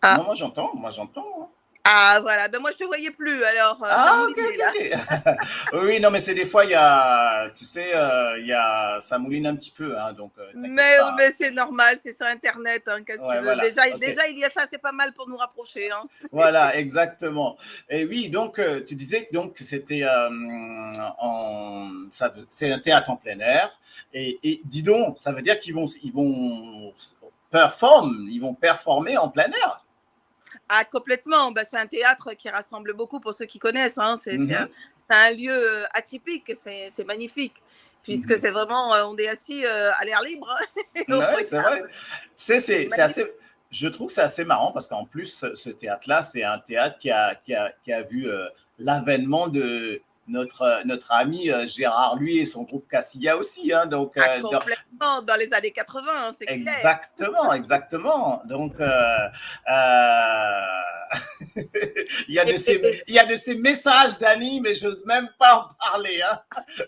Ah. Non, moi j'entends, moi j'entends, hein. Ah, voilà. Ben moi, je te voyais plus, alors, euh, ça moulinait, là. Ah, ok, ok, ok. Oui, non, mais c'est des fois, il y a, tu sais, euh, il y a, ça mouline un petit peu, hein, donc, euh, t'inquiète pas. Mais c'est normal, c'est sur Internet, hein, qu'est-ce que tu veux. Ouais, voilà, ok. Déjà, déjà, il y a ça, c'est pas mal pour nous rapprocher, hein. Voilà, exactement. Et oui, donc, euh, tu disais que donc, c'était, euh, en, ça, c'est un théâtre en plein air. Et, et dis donc, ça veut dire qu'ils vont, ils vont perform-, ils vont performer en plein air. Ah, complètement. Ben, c'est un théâtre qui rassemble beaucoup, pour ceux qui connaissent, hein. C'est, c'est un, c'est un lieu, euh, atypique, c'est, c'est magnifique, puisque c'est vraiment, euh, on est assis, euh, à l'air libre, hein, et on regarde. Ouais, c'est vrai. C'est, c'est, c'est assez, je trouve que c'est assez marrant parce qu'en plus, ce, ce théâtre-là, c'est un théâtre qui a, qui a, qui a vu, euh, l'avènement de, notre, euh, notre ami, euh, Gérard Louis et son groupe Casilla aussi, hein, donc, euh, dans... Ah, complètement, dans les années quatre-vingts, hein, c'est clair. Exactement, exactement. Donc, euh, euh, il y a de ces, il y a de ces messages, Dani, mais j'ose même pas en parler, hein.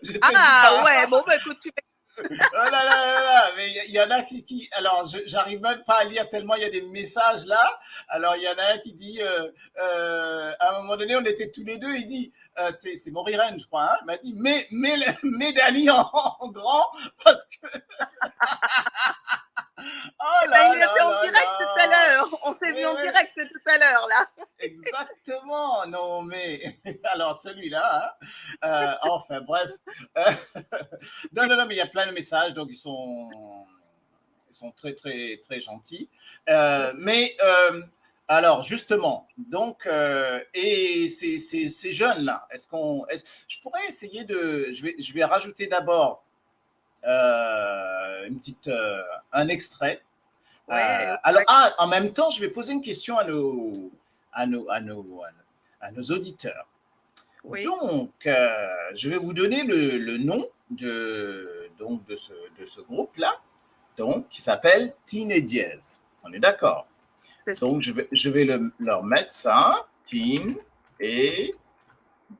Je te dis pas. Ah, ouais, bon, ben, écoute, tu Oh là là là là, mais il y, y en a qui, qui, alors, je, j'arrive même pas à lire tellement il y a des messages là. Alors, il y en a un qui dit, euh, euh, à un moment donné, on était tous les deux, il dit, euh, c'est, c'est Mauriren, je crois, hein, il m'a dit, mets, mets, mets Dani en, en grand, parce que... Oh là là là là. Eh ben, il était en direct tout à l'heure. On s'est vu en direct tout à l'heure, là. Exactement, non mais, alors celui-là, hein, euh, enfin bref. Euh, non, non, non, mais il y a plein de messages, donc ils sont, ils sont très, très, très gentils. Euh, mais, euh, alors, justement, donc, euh, et ces, ces, ces jeunes-là, est-ce qu'on, est-ce, je pourrais essayer de, je vais, je vais rajouter d'abord euh, une petite, euh, un extrait. Ouais, euh, alors, ah, en même temps, je vais poser une question à nos, à nos, à nos, à nos, à nos auditeurs. Oui. Donc, euh, je vais vous donner le, le nom de, donc de ce, de ce groupe-là, donc, qui s'appelle Tin e Diez. On est d'accord ? C'est ça. Donc, je vais, je vais le, leur mettre ça, Tin e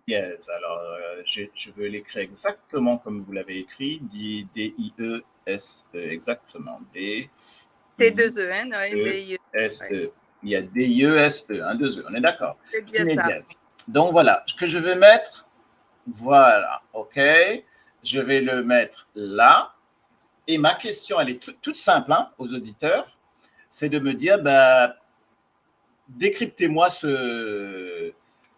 Diez. Alors, euh, je, je veux l'écrire exactement comme vous l'avez écrit, D, D I E S E, exactement. D, T deux E, hein, non, D I E S E. Ouais. Il y a D I E S E, hein, deux E, on est d'accord. C'est bien ça. Tin e Diez. Donc voilà, ce que je vais mettre, voilà, ok. Je vais le mettre là. Et ma question, elle est tout, toute simple, hein, aux auditeurs, c'est de me dire, ben, décryptez-moi ce,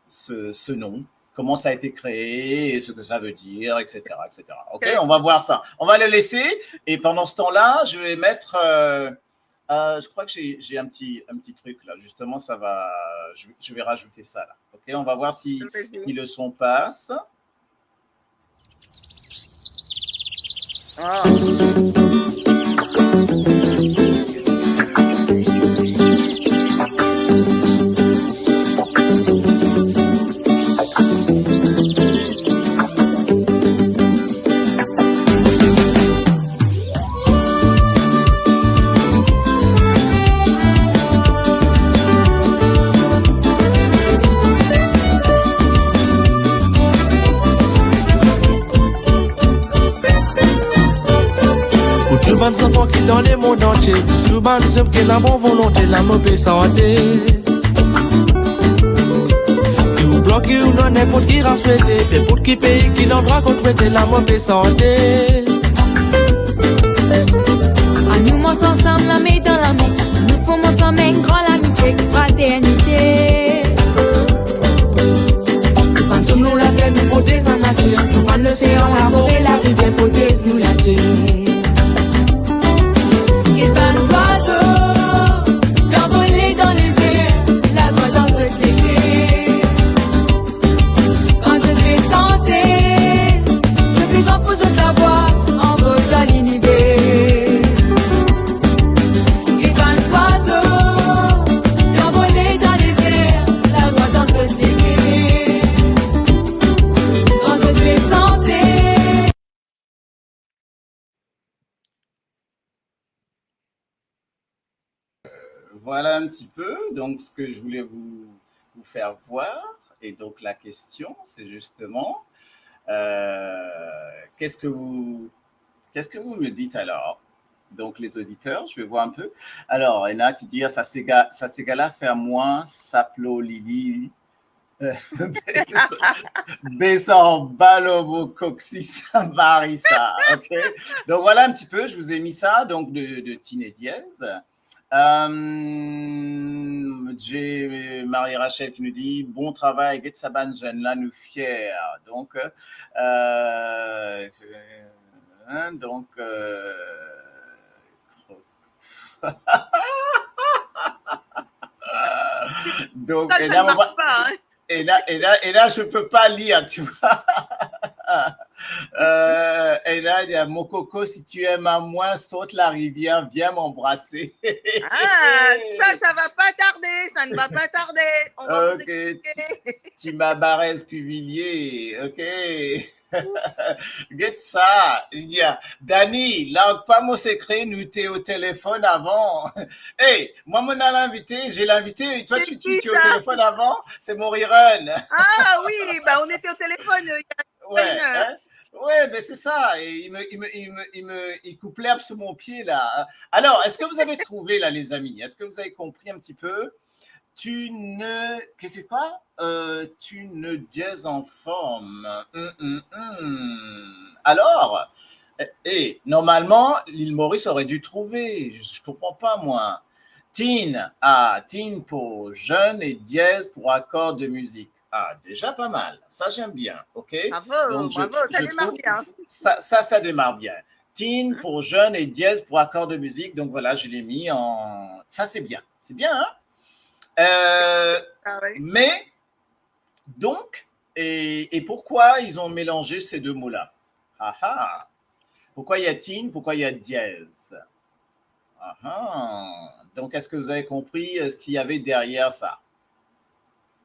ce, ce nom, comment ça a été créé, et ce que ça veut dire, et cetera, et cetera. Ok, on va voir ça. On va le laisser, et pendant ce temps-là, je vais mettre, euh, euh, je crois que j'ai, j'ai un petit, un petit truc là, justement, ça va, je, je vais rajouter ça là. Ok, on va voir si, si le son passe. Pou tou bann zanfan ki dan lemond antie, tou bann zom ki ena bon volonte, la mo pe sante. Ki ou blan, ki ou nwar, ninport ki ras ou ete, ninport ki pei, ki landrwa kot ou ete, la mo pe sante. Anou mars ansam, lame dan lame, anou form ansam enn gran lamitie ek fraternite. Tou bann zom lor later, nou protez lanatir. Tou bann losean, lafore, larivier, protez nou later. Get bann zwazo, anvole dan lezer, lazwa dan zot lete. Voilà un petit peu, donc, ce que je voulais vous, vous faire voir. Et donc, la question, c'est justement, euh, qu'est-ce que vous, qu'est-ce que vous me dites alors ? Donc, les auditeurs, je vais voir un peu. Alors, il y en a qui disent, sa sega, sa sega la fer mwa sap lor Lili. Euh, bes, bes anba lor mo koksi, sa mari sa, ok ? Donc, voilà un petit peu, je vous ai mis ça, donc, de, de Tine Diez. Euh, j'ai Marie-Rachel qui nous dit, bon travail, get sa bann zenn la, nou fier. Donc, euh, hein, donc, euh, donc, ça, et ça là, ne marche pas, hein. Et là, et là, et là, je peux pas lire, tu vois. Euh, et là, il y a, mon coco, si tu aimes à moi, saute la rivière, viens m'embrasser. Ah, ça, ça va pas tarder, ça ne va pas tarder. On va vous expliquer. Ok, Ti-, Tima Barès Cuvillier, ok. Get sa, li dir, Dani, larg pa mo sekre, nou ti au téléphone avant. Hey, moi, mon a l'invité, j'ai l'invité, et toi, tu, tu, tu es au téléphone avant, c'est Moriron. Ah oui, bah, on était au téléphone, euh, il y a une heure. Ouais, hein ? Ouais, mais c'est ça, et il me, il me, il me, il me, il coupe l'herbe sous mon pied, là. Alors, est-ce que vous avez trouvé, là, les amis ? Est-ce que vous avez compris un petit peu ? Tu ne, qu'est-ce que c'est quoi ? Euh, tu ne dièse en forme. Hum, hum, hum. Alors, eh, eh, normalement, l'île Maurice aurait dû trouver. Je, je comprends pas, moi. Tine, ah, tine pour jeûne et dièse pour accord de musique. Ah, déjà pas mal. Ça, j'aime bien, ok ? Bravo, donc, je bravo, trou-, ça je démarre trouve bien. Ça, ça, ça démarre bien. Tine pour jeûne et dièse pour accord de musique. Donc voilà, je l'ai mis en, ça, c'est bien. C'est bien, hein ? Euh, ah oui. Mais, donc, et, et pourquoi ils ont mélangé ces deux mots-là ? Ah ah. Pourquoi il y a tine, pourquoi il y a dièse ? Ah ah. Donc, est-ce que vous avez compris, euh, ce qu'il y avait derrière ça ?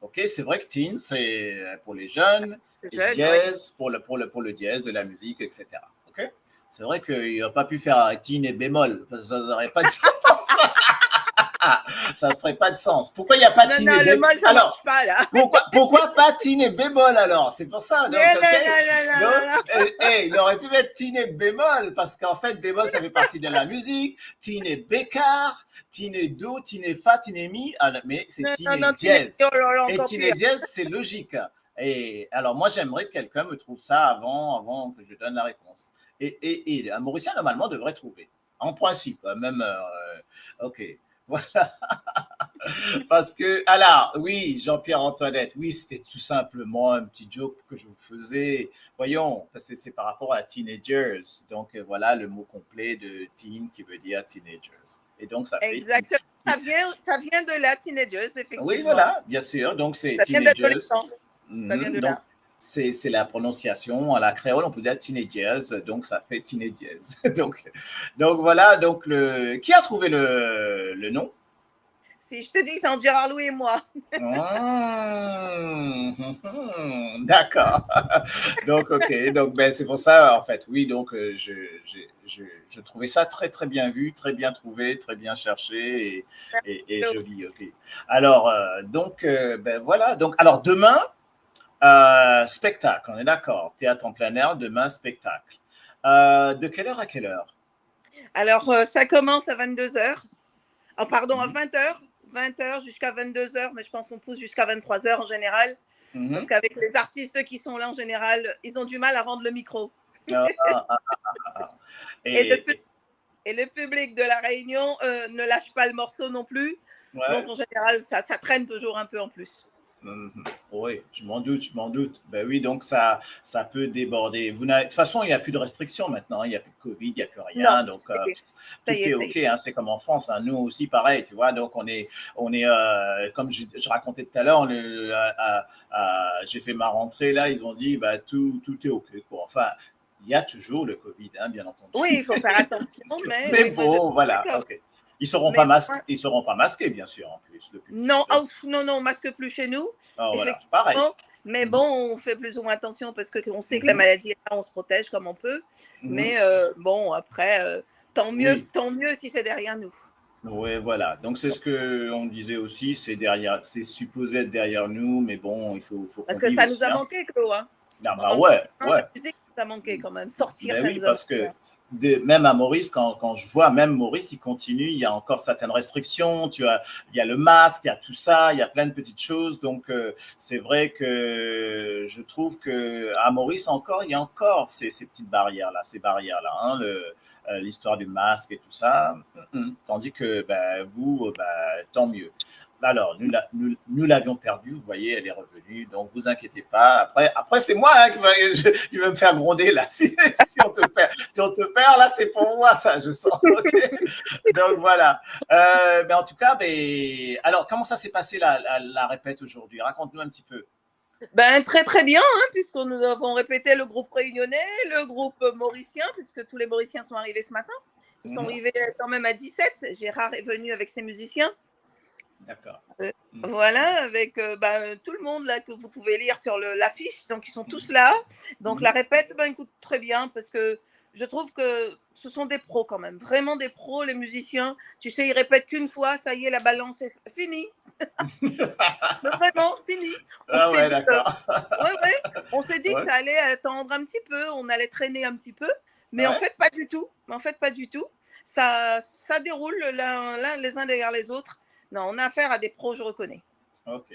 Ok, c'est vrai que tine, c'est pour les jeunes, et dièse pour le, pour le, pour le dièse de la musique, et cetera. Ok ? C'est vrai qu'il n'a pas pu faire tine et bémol, parce que ça n'aurait pas de sens. Ça ne ferait pas de sens. Pourquoi il n'y a pas tine et bémol ? Non, non, le bémol, ça marche pas, là. Alors, pourquoi, pourquoi pas tine et bémol, alors ? C'est pour ça, donc, non, ok ? Non, non, non, non, non. Eh, eh, il aurait pu mettre tine et bémol, parce qu'en fait, bémol, ça fait partie de la musique. Tine et békar, tine et do, tine et fa, tine et mi, ah, mais c'est tine et dièse. Non, non, non, tine et do, oh là là, encore pire. Et tine et dièse, c'est logique. Et alors, moi, j'aimerais que quelqu'un me trouve ça avant, avant que je donne la réponse. Et, et, et un Mauricien, normalement, devrait trouver. En principe, hein, même, euh, ok. Voilà. Parce que, alors, oui, Jean-Pierre Antoinette, oui, c'était tout simplement un petit joke que je vous faisais. Voyons, parce que c'est par rapport à teenagers. Donc, euh, voilà le mot complet de teen qui veut dire teenagers. Et donc, ça fait... Exactement. Ça vient, ça vient de la teenagers, effectivement. Oui, voilà, bien sûr. Donc, c'est teenagers. Ça vient d'adolescent. Ça vient de là. Mhm. Donc, c'est, c'est la prononciation à la créole, on peut dire teenagers, donc ça fait teenagers. Donc, donc voilà, donc le, qui a trouvé le, le nom ? Si je te dis, c'est entre Gérard Louis et moi. Ah, d'accord. Donc, ok. Donc, ben, c'est pour ça, en fait. Oui, donc, euh, je, je, je, je trouvais ça très, très bien vu, très bien trouvé, très bien cherché et, et, et joli. Ok. Alors, euh, donc, euh, ben, voilà. Donc, alors, demain, euh, spectacle, on est d'accord. Théâtre en plein air, demain, spectacle. Euh, de quelle heure à quelle heure ? Alors, euh, ça commence à vingt-deux heures. Oh, pardon, à vingt heures. Vingt heures jusqu'à vingt-deux heures, mais je pense qu'on pousse jusqu'à vingt-trois heures en général. Mhm. Parce qu'avec les artistes qui sont là, en général, ils ont du mal à rendre le micro. Ah, ah, ah, ah, ah. Et, et le pu-, et le public de La Réunion, euh, ne lâche pas le morceau non plus. Ouais. Donc, en général, ça, ça traîne toujours un peu en plus. Mhm. Oui, je m'en doute, je m'en doute. Ben oui, donc ça, ça peut déborder. Vous n'avez, de toute façon, il n'y a plus de restrictions maintenant, hein. Il n'y a plus de covid, il n'y a plus rien. Non, donc, euh, tout est ok, hein, c'est comme en France, hein. Nous aussi, pareil, tu vois. Donc, on est, on est, euh, comme je, je racontais tout à l'heure, on est, euh, à, à, j'ai fait ma rentrée, là, ils ont dit, bah, tout, tout est ok, quoi. Enfin, il y a toujours le covid, hein, bien entendu. Oui, il faut faire attention, mais... Mais oui, moi, je suis d'accord. Mais bon, voilà, ok. Ils seront pas masqués, ils seront pas masqués, bien sûr, en plus, le public. Non, donc, oh, pff, non, non, on masque plus chez nous, effectivement. Ah, voilà, pareil. Mais bon, on fait plus ou moins attention parce que on sait que la maladie est là, on se protège comme on peut. Mhm. Mais, euh, bon, après, euh, tant mieux, tant mieux si c'est derrière nous. Ouais, voilà. Donc, c'est ce que on disait aussi, c'est derrière, c'est supposé être derrière nous, mais bon, il faut, faut qu'on Parce que vive ça aussi, nous a hein. Manqué, Claude, hein. Ah, bah Pendant ouais, dix ans, ouais. La musique nous a manqué quand même. Sortir, Ben ça oui, nous a parce manqué, que hein. De, même à Maurice, quand, quand je vois, même Maurice, il continue, il y a encore certaines restrictions, tu as, il y a le masque, il y a tout ça, il y a plein de petites choses, donc euh, c'est vrai que je trouve que à Maurice encore, il y a encore ces, ces petites barrières-là, ces barrières-là, hein, le, euh, l'histoire du masque et tout ça. Mm, mm. Tandis que ben, vous, euh, ben, tant mieux. Alors, nous, la- nous, nous l'avions perdue, vous voyez, elle est revenue, donc vous inquiétez pas. Après, après c'est moi, hein, qui, va, je- qui va me faire gronder là, si, si on te perd. Si on te perd, là, c'est pour moi, ça, je sens. Ok. Donc voilà. Euh, mais en tout cas, ben, alors, comment ça s'est passé la, la, la répète aujourd'hui ? Raconte-nous un petit peu. Ben, très, très bien, hein, puisque nous avons répété le groupe réunionnais, le groupe mauricien, puisque tous les Mauriciens sont arrivés ce matin. Ils sont Mhm. arrivés quand même à dix-sept. Gérard est venu avec ses musiciens. D'accord. Euh, Mhm. Voilà, avec euh, ben, tout le monde là que vous pouvez lire sur le- l'affiche. Donc, ils sont tous là. Donc, Mhm. La répète, ben, écoute, très bien, parce que je trouve que ce sont des pros quand même, vraiment des pros, les musiciens. Tu sais, ils répètent qu'une fois, ça y est, la balance est finie. Mais vraiment, fini. On Ah s'est ouais, dit que- d'accord. Ouais, ouais. On s'est dit Ouais. Que ça allait attendre un petit peu, on allait traîner un petit peu, mais en Ouais. Fait, pas du tout. Mais en fait, pas du tout. Ça, ça déroule, là, là, les uns derrière les autres. Non, on a affaire à des pros, je reconnais. Ok.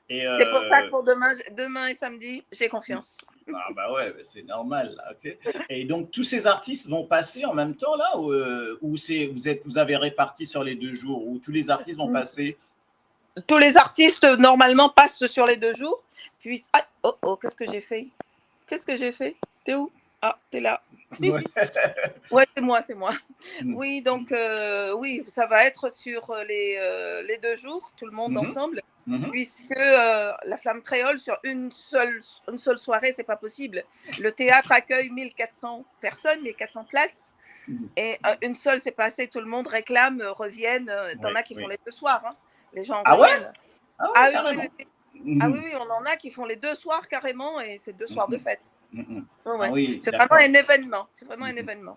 Et C'est pour ça euh, que pour demain, demain et samedi, j'ai confiance. Ah bah ouais, mais c'est normal, là, ok. Et donc tous ces artistes vont passer en même temps là, ou, euh, ou c'est vous êtes vous avez réparti sur les deux jours, ou tous les artistes vont Mm. Passer ? Tous les artistes, euh, normalement, passent sur les deux jours. Puis, ah, oh, oh, qu'est-ce que j'ai fait ? Qu'est-ce que j'ai fait ? T'es où ? Ah, t'es là. Ouais. Ouais, c'est moi, c'est moi. Mm. Oui, donc, euh, oui, ça va être sur euh, les, euh, les deux jours, tout le monde Mhm. Ensemble, Mhm. Puisque euh, La Flamme Créole, sur une seule, une seule soirée, c'est pas possible. Le théâtre accueille mille quatre cents personnes, mille quatre cents places. Mhm. Et euh, une seule, c'est pas assez. Tout le monde réclame, euh, reviennent. Euh, T'en Oui, as qui font oui. Les deux soirs, hein. Les gens Ah ouais ? Reviennent. Ah ouais, Ah oui, oui, carrément. oui, oui. Ah oui, Mhm. Oui, on en a qui font les deux soirs carrément et c'est deux soirs de Mhm. Fête. Mhm. Ouais, Ah ouais. oui, C'est vraiment d'accord. Un événement. C'est vraiment un Mhm. Événement.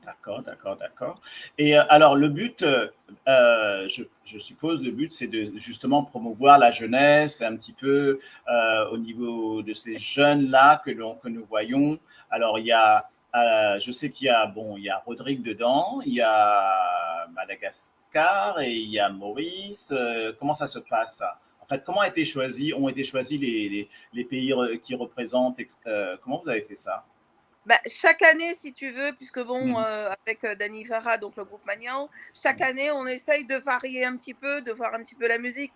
D'accord, d'accord, d'accord. Et euh, alors, le but, euh, euh, je, je suppose, le but, c'est de justement promouvoir la jeunesse, un petit peu euh, au niveau de ces jeunes-là que, l'on- que nous voyons. Alors, il y a, euh, je sais qu'il y a, bon, il y a Rodrigue dedans, il y a Madagascar et il y a Maurice. Euh, comment ça se passe, ça ? En fait, comment a été choisi, ont été choisis les, les, les pays re- qui représentent, ex- euh, comment vous avez fait ça ? Bah, chaque année, si tu veux, puisque bon, Mhm. Euh, avec euh, Dani Vara, donc le groupe Magnan, chaque année, on essaye de varier un petit peu, de voir un petit peu la musique.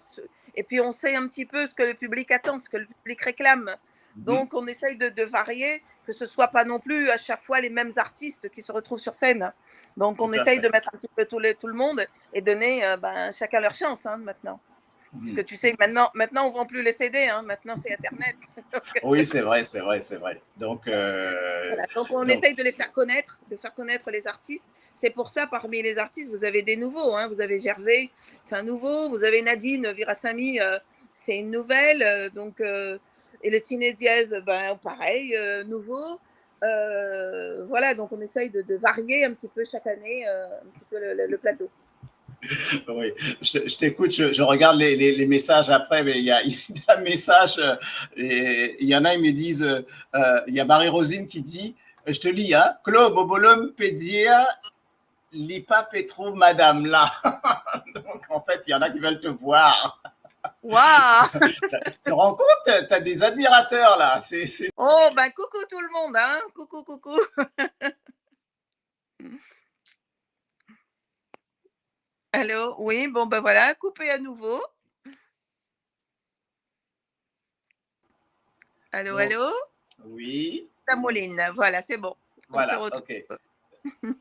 Et puis, on sait un petit peu ce que le public attend, ce que le public réclame. Mhm. Donc, on essaye de, de varier, que ce soit pas non plus à chaque fois les mêmes artistes qui se retrouvent sur scène. Donc, on Tout à essaye fait. De mettre un petit peu tout, les, tout le monde et donner euh, ben, chacun leur chance hein, maintenant. Parce que Mhm. Tu sais, maintenant, maintenant on vend plus les C D, hein, maintenant c'est Internet. Oui, c'est vrai, c'est vrai, c'est vrai. Donc, euh, Voilà, donc on donc, essaye de les faire connaître, de faire connaître les artistes. C'est pour ça, parmi les artistes, vous avez des nouveaux. Hein. Vous avez Gervais, c'est un nouveau. Vous avez Nadine Virasamy, euh, c'est une nouvelle. Euh, donc, euh, et le Teenage Diaz, ben, pareil, euh, nouveau. Euh, voilà, donc on essaye de, de varier un petit peu chaque année, euh, un petit peu le, le- le plateau. Oui, je, je t'écoute, je, je regarde les, les- les messages après, mais il y a, il y a un message, euh, et il y en a, ils me disent, euh, euh, il y a Marie-Rosine qui dit, je te lis, hein, Claude Bobolom pe dir, li pa pe trouv madam la. Donc, en fait, il y en a qui veulent te voir. Waouh. Tu te rends compte, t'as des admirateurs là. C'est, c'est- Oh, ben coucou tout le monde, hein. Coucou, coucou. Allô, oui, bon ben voilà, coupé à nouveau. Allô, Bon. Allô. Oui. Samouline, voilà, c'est bon. On se Voilà, retrouve. Ok.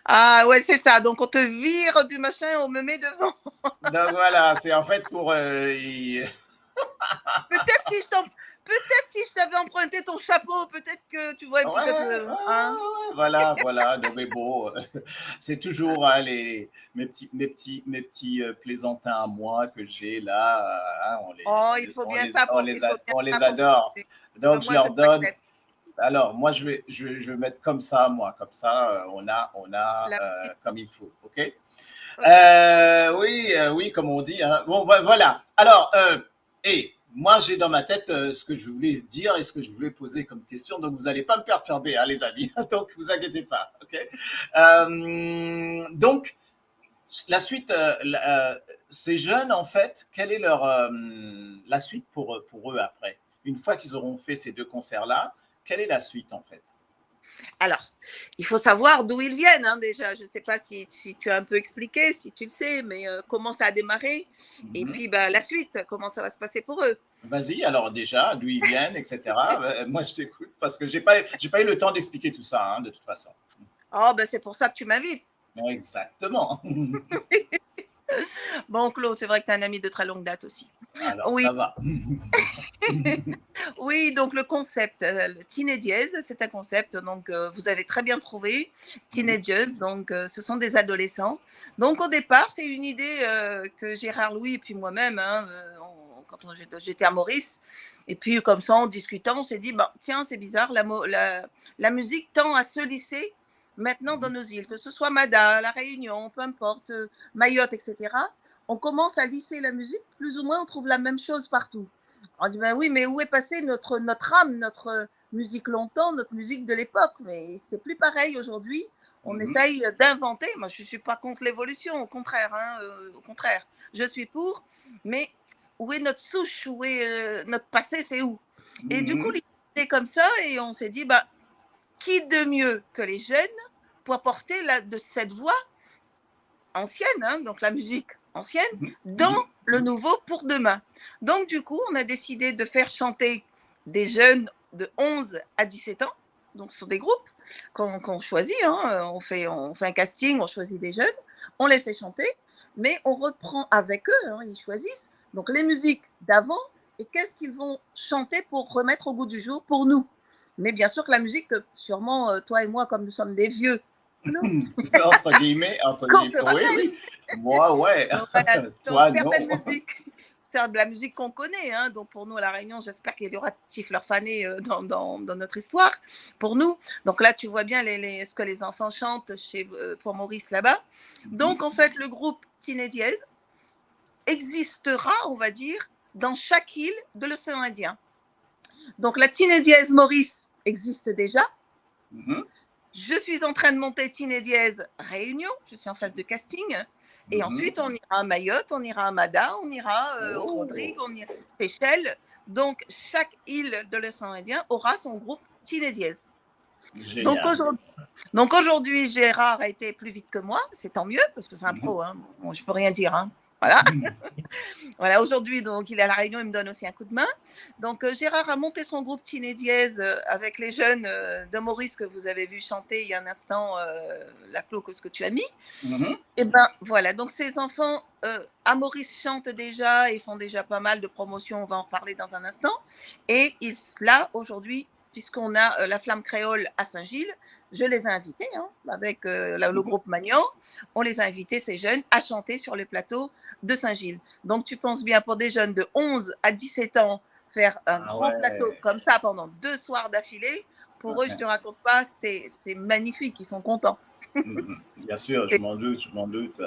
Ah ouais, c'est ça. Donc on te vire du machin, on me met devant. Donc voilà, c'est en fait pour. Euh, il- Peut-être si je t'en- peut-être si je t'avais emprunté ton chapeau, peut-être que tu vois. Ouais, Peut-être, euh, ouais, hein. Ouais, ouais, voilà, voilà. Non, mais bon, c'est toujours hein, les, mes petits, mes petits, mes petits euh, plaisantins à moi que j'ai là. Euh, hein, on les, Oh, on il les- faut on bien les- savoir, on les il faut a- bien on les savoir adore. composer. Donc Ah, je moi, leur je donne. t'accepte. Alors moi je vais, je, je vais mettre comme ça moi, comme ça euh, on a, on a La euh, comme il faut, ok ? Euh, oui, euh, oui, comme on dit, hein. Bon, ben, voilà. Alors, euh, et moi, j'ai dans ma tête, euh, ce que je voulais dire et ce que je voulais poser comme question, donc vous n'allez pas me perturber, hein, les amis. Donc, vous inquiétez pas, ok ? Euh, donc, la suite, euh, la- euh, ces jeunes, en fait, quelle est leur, euh, la suite pour, pour eux après ? Une fois qu'ils auront fait ces deux concerts-là, quelle est la suite, en fait ? Alors, il faut savoir d'où ils viennent, hein, déjà. Je ne sais pas si, si tu as un peu expliqué, si tu le sais, mais euh, comment ça a démarré, et Mhm. puis ben, la suite, comment ça va se passer pour eux. Vas-y, alors déjà, d'où ils viennent, et cetera. Euh, moi, je t'écoute parce que j'ai pas, j'ai pas eu le temps d'expliquer tout ça, hein, de toute façon. Oh, ben c'est pour ça que tu m'invites. Exactement. Bon, Claude, c'est vrai que tu es un ami de très longue date aussi. Alors, Oui. Ça va. Oui, donc le concept, euh, le Teenages, c'est un concept, donc euh, vous avez très bien trouvé, Teenagers, donc euh, ce sont des adolescents. Donc au départ, c'est une idée euh, que Gérard Louis et puis moi-même, hein, euh, on- quand on- j'étais à Maurice, et puis comme ça, en discutant, on s'est dit, bah, tiens, c'est bizarre, la, mo- la, la musique tend à se lisser maintenant dans nos îles, que ce soit Mada, La Réunion, peu importe, euh, Mayotte, et cetera. On commence à lisser la musique, plus ou moins, on trouve la même chose partout. On dit, ben oui, mais où est passée notre, notre âme, notre musique longtemps, notre musique de l'époque ? Mais c'est plus pareil aujourd'hui. On Mhm. Essaye d'inventer. Moi, je ne suis pas contre l'évolution, au contraire, hein, euh, au contraire. Je suis pour, mais où est notre souche ? Où est euh, notre passé ? C'est où ? Et du coup, Mhm. L'idée est comme ça, et on s'est dit, bah, qui de mieux que les jeunes pour apporter la, de cette voix ancienne, hein, donc la musique ancienne, Mhm. dans Mhm. le nouveau pour demain. Donc, du coup, on a décidé de faire chanter des jeunes de onze à dix-sept ans, donc sur des groupes qu'on qu'on choisit, hein, on fait, on fait un casting, on choisit des jeunes, on les fait chanter, mais on reprend avec eux, hein, ils choisissent, donc les musiques d'avant et qu'est-ce qu'ils vont chanter pour remettre au goût du jour pour nous. Mais bien sûr que la musique que sûrement euh, toi et moi, comme nous sommes des vieux, nous, Entre guillemets, entre qu'on guillemets. se Oui, rappelle. Oui. Moi, ouais. Donc, voilà. Donc, Toi, certaines non. Musiques, c'est de la musique qu'on connaît, hein. Donc pour nous à La Réunion, j'espère qu'il y aura Tiflerfané euh, dans, dans, dans notre histoire, pour nous. Donc là, tu vois bien les, les- ce que les enfants chantent chez, euh, pour Maurice là-bas. Donc en fait, le groupe Teenages existera, on va dire, dans chaque île de l'océan Indien. Donc la Teenages Maurice existe déjà. Mhm. Je suis en train de monter Teenages Réunion. Je suis en phase de casting. Et Mhm. Ensuite, on ira à Mayotte, on ira à Mada, on ira euh, au Oh. Rodrigue, on ira Seychelles. Donc, chaque île de l'océan Indien aura son groupe Teenages. Donc Génial. aujourd'hui, donc aujourd'hui, Gérard a été plus vite que moi, c'est tant mieux, parce que c'est un Mhm. pro, hein. Bon, je peux rien dire, hein. Voilà. Mhm. Voilà, aujourd'hui, donc, il est à La Réunion, il me donne aussi un coup de main. Donc, euh, Gérard a monté son groupe Teenages euh, avec les jeunes euh, de Maurice que vous avez vu chanter il y a un instant, euh, la cloque, ce que tu as mis. Mhm. Et ben voilà, donc ces enfants euh, à Maurice chantent déjà et font déjà pas mal de promotions, on va en reparler dans un instant. Et ils, là, aujourd'hui, puisqu'on a euh, la Flamme Créole à Saint-Gilles, je les ai invités, hein, avec euh, la- le groupe Magnan, on les a invités, ces jeunes, à chanter sur les plateaux de Saint-Gilles. Donc tu penses bien, pour des jeunes de onze à dix-sept ans, faire un Ah grand ouais. Plateau comme ça pendant deux soirs d'affilée, pour eux, je Ouais. te raconte pas, c'est c'est magnifique, ils sont contents. Mhm. Bien sûr, je m'en doute, je m'en doute.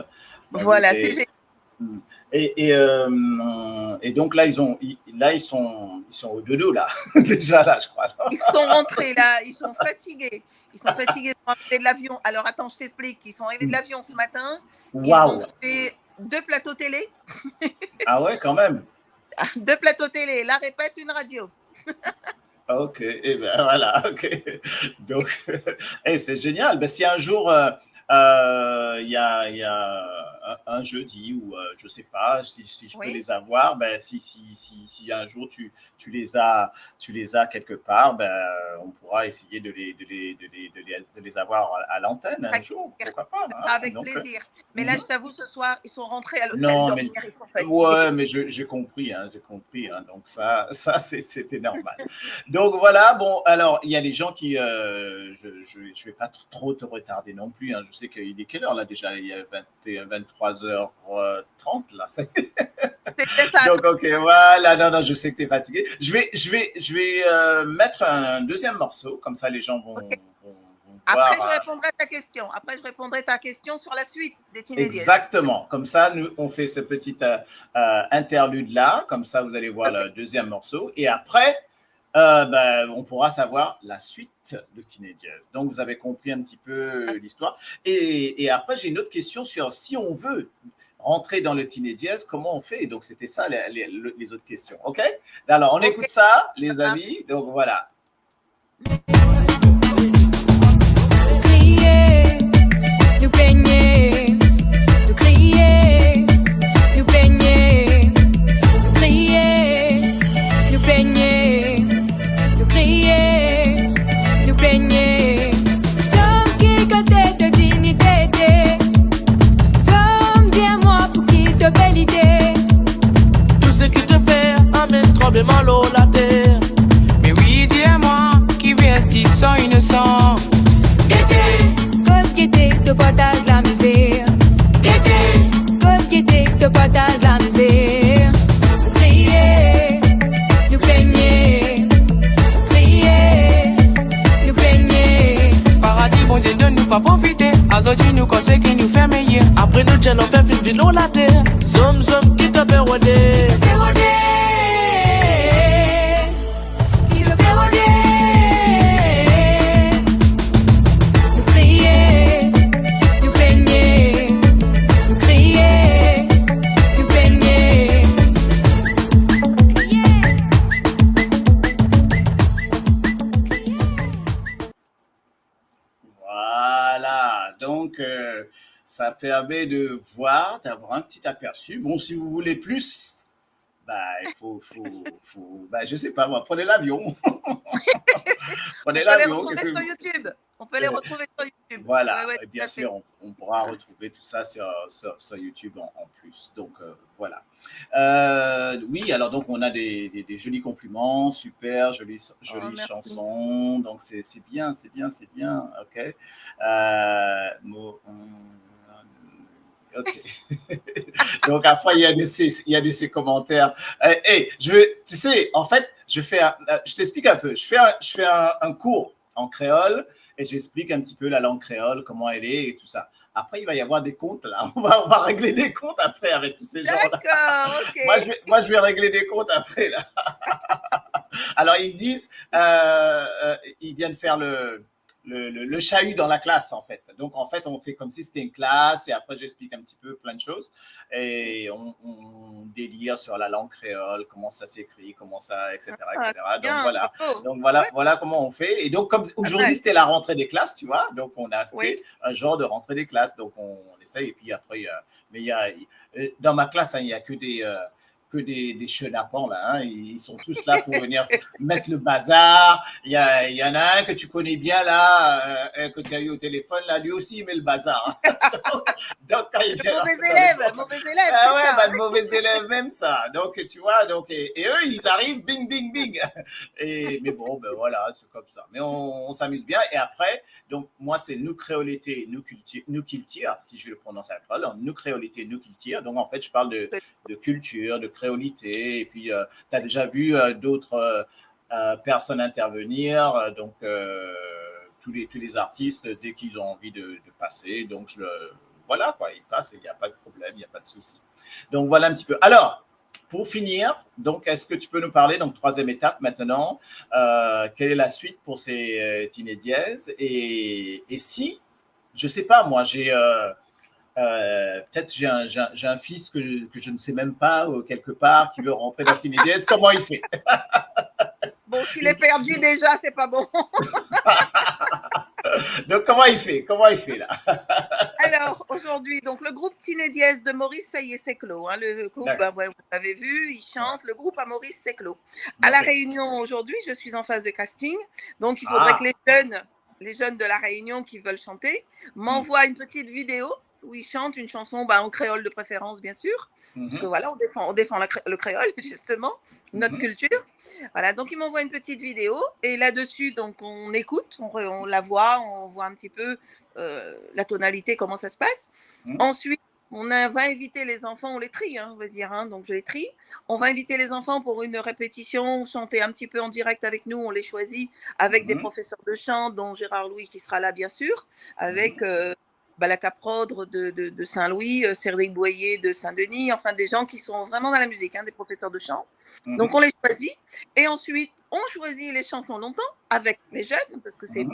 M'en Voilà, doute. c'est Et, génial. et, et, euh, et donc là, ils ont, ils- là, ils sont, ils sont au dodo, là, déjà, là, je crois. Ils sont rentrés là, ils sont fatigués. Ils sont fatigués, ils sont arrivés de l'avion. Alors attends, je t'explique. Ils sont arrivés de l'avion ce matin. Ils Waouh. Ont fait deux plateaux télé. Ah ouais, quand même. Deux plateaux télé, la répète, une radio. Ok, et ben voilà, ok. Donc, eh, c'est génial. Ben, si un jour, euh, euh, il y a, il y a un, un jeudi ou euh, je sais pas si, si je peux Oui. Les avoir, ben, si, si, si, si un jour tu, tu les as, tu les as quelque part, ben, on pourra essayer de les, de les, de les, de les, de les avoir à, à l'antenne un Avec jour, plaisir. Pourquoi pas, hein. Avec Donc, euh, plaisir. Mais là, mhm. Je t'avoue, ce soir, ils sont rentrés à l'hôtel Non, mais dormir, ils sont fatigués. Ouais, mais je- j'ai compris, hein, j'ai compris, hein, donc ça, ça c'est- c'était normal. Donc voilà, bon, alors, il y a des gens qui, euh, je, je, je vais pas tr- trop te retarder non plus, hein, je sais qu'il est quelle heure là déjà ? Il est vingt et un, vingt-trois heures trente là. Ça y est. C'était ça. Donc, ok, voilà, non, non, je sais que tu es fatigué. Je vais, je vais, je vais euh, mettre un deuxième morceau, comme ça les gens vont, Ok. vont, vont Après, voir, je euh, répondrai à ta question. Après, je répondrai à ta question sur la suite des Teenage Years. Exactement. Comme ça, nous, on fait ce petit, euh, euh, interlude-là. Comme ça, vous allez voir, ok, le deuxième morceau. Et après, euh, ben, on pourra savoir la suite de Teenage Years. Donc, vous avez compris un petit peu, ok, l'histoire. Et, et après, j'ai une autre question sur si on veut rentrer dans le Teenage Years, comment on fait ? Donc, c'était ça les, les, les autres questions. OK ? Alors, on, ok, écoute ça, les amis. Ça marche. Donc, voilà. Kriye, nou pengne, nou kriye, nou pengne, nou kriye, nou pengne, nou kriye, nou pengne. Zom ki kote to dignité, zom, dir mwa pou ki to belite. Tou seki to fer amenn tranbleman lor later. Me wi, dir mwa, ki reste san inosan? Gete, kot gete to partaz lamizer. Gete, kot gete to partaz lamizer. Kriye, nou pengne, kriye, nou pengne. Paradi Bondie donn nou pa profite. Azordi nou konse ki nou fer meyer. Apre nou dir lanfer finn vinn lor later. Zom, zom, ki to pe rode? Ki to pe rode? Ki to pe rode? Nou kriye, nou pengne, nou kriye, nou pengne. Voilà, donc, euh, ça permet de voir, d'avoir un petit aperçu. Bon, si vous voulez plus, bah, il faut, faut, faut, bah, je sais pas moi, prenez l'avion. Prenez l'avion, qu'est-ce que vous... On peut les retrouver sur YouTube. On peut les retrouver sur YouTube. Euh, voilà, ouais, ouais, et bien sûr, tout à fait, on, on pourra retrouver tout ça sur, sur, sur YouTube en, en plus. Donc, euh, voilà. Euh, oui, alors donc on a des, des, des jolis compliments, super, jolie, jolie chanson. Oh, merci. Donc c'est, c'est bien, c'est bien, c'est bien, ok. Euh, mo-, on, ok. Donc après, il y a de ces, il y a de ces commentaires. Eh, eh, je veux, tu sais, en fait, je fais un, euh, je t'explique un peu. Je fais un, je fais un, un cours en créole et j'explique un petit peu la langue créole, comment elle est et tout ça. Après, il va y avoir des comptes, là. On va, on va régler des comptes après avec tous ces gens-là. D'accord, ok. Moi, je vais, moi, je vais régler des comptes après, là. Alors, ils disent, euh, euh, ils viennent faire le, le, le, le chahut dans la classe, en fait. Donc, en fait, on fait comme si c'était une classe et après, j'explique un petit peu plein de choses et on, on délire sur la langue créole, comment ça s'écrit, comment ça, et cetera, ah, et cetera. Donc, bien, voilà. Bravo. Donc, voilà, ouais, voilà comment on fait. Et donc, comme aujourd'hui, ouais, c'était la rentrée des classes, tu vois, donc on a, oui, fait un genre de rentrée des classes. Donc, on, on essaye. Et puis après, euh, mais il y a, euh, dans ma classe, hein, il y a que des, euh, que des, des chenapans, là, hein. Ils sont tous là pour venir mettre le bazar. Il y a, il y en a un que tu connais bien, là, euh, euh, que tu as eu au téléphone, là, lui aussi, il met le bazar. Donc, donc, quand il vient... Mauvais élève, mauvais élève, ah ouais, ça. Bah, de mauvais élèves, même ça. Donc, tu vois, donc, et, et eux, ils arrivent, bing, bing, bing. Et, mais bon, ben voilà, c'est comme ça. Mais on, on s'amuse bien. Et après, donc, moi, c'est nou kreolite, nou kilti-, nou kiltir, si je le prononce en créole, hein, nou kreolite, nou kiltir. Donc, en fait, je parle de, de culture, de créolité, et puis, euh, t'as déjà vu, euh, d'autres, euh, euh, personnes intervenir, euh, donc, euh, tous les, tous les artistes, dès qu'ils ont envie de, de passer, donc je le, voilà quoi, ils passent, il n'y a pas de problème, il n'y a pas de souci. Donc voilà un petit peu. Alors, pour finir, donc, est-ce que tu peux nous parler, donc, troisième étape maintenant, euh, quelle est la suite pour ces, euh, Teenage Years ? Et, et si, je sais pas, moi, j'ai, euh, euh, peut-être j'ai un, j'ai un, j'ai un fils que, que je ne sais même pas, euh, quelque part, qui veut rentrer dans Teenage Years, comment il fait ? Bon, s'il est perdu déjà, c'est pas bon. Donc, comment il fait ? Comment il fait, là ? Alors, aujourd'hui, donc, le groupe Teenage Years de Maurice, ça y est, c'est clos, hein. Le groupe, d'accord, ben, ouais, vous l'avez vu, il chante. Ouais. Le groupe à Maurice, c'est clos. Ok. À La Réunion, aujourd'hui, je suis en phase de casting. Donc, il faudrait, ah, que les jeunes, les jeunes de La Réunion qui veulent chanter, mhm, m'envoient une petite vidéo où ils chantent une chanson, bah, en créole de préférence, bien sûr. Parce que, mhm, voilà, on défend, on défend la cré-, le créole, justement, notre, mhm, culture. Voilà, donc ils m'envoient une petite vidéo et là-dessus, donc, on écoute, on re-, on la voit, on voit un petit peu, euh, la tonalité, comment ça se passe. Mhm. Ensuite, on a, va inviter les enfants, on les trie, hein, on va dire, hein, donc je les trie. On va inviter les enfants pour une répétition, chanter un petit peu en direct avec nous, on les choisit avec des professeurs de chant, dont Gérard Louis qui sera là, bien sûr, avec euh, Balaka Prodre de, de, de Saint-Louis, euh, Cédric Boyer de Saint-Denis, enfin des gens qui sont vraiment dans la musique, hein, des professeurs de chant. Donc on les choisit et ensuite on choisit les chansons longtemps avec les jeunes, parce que c'est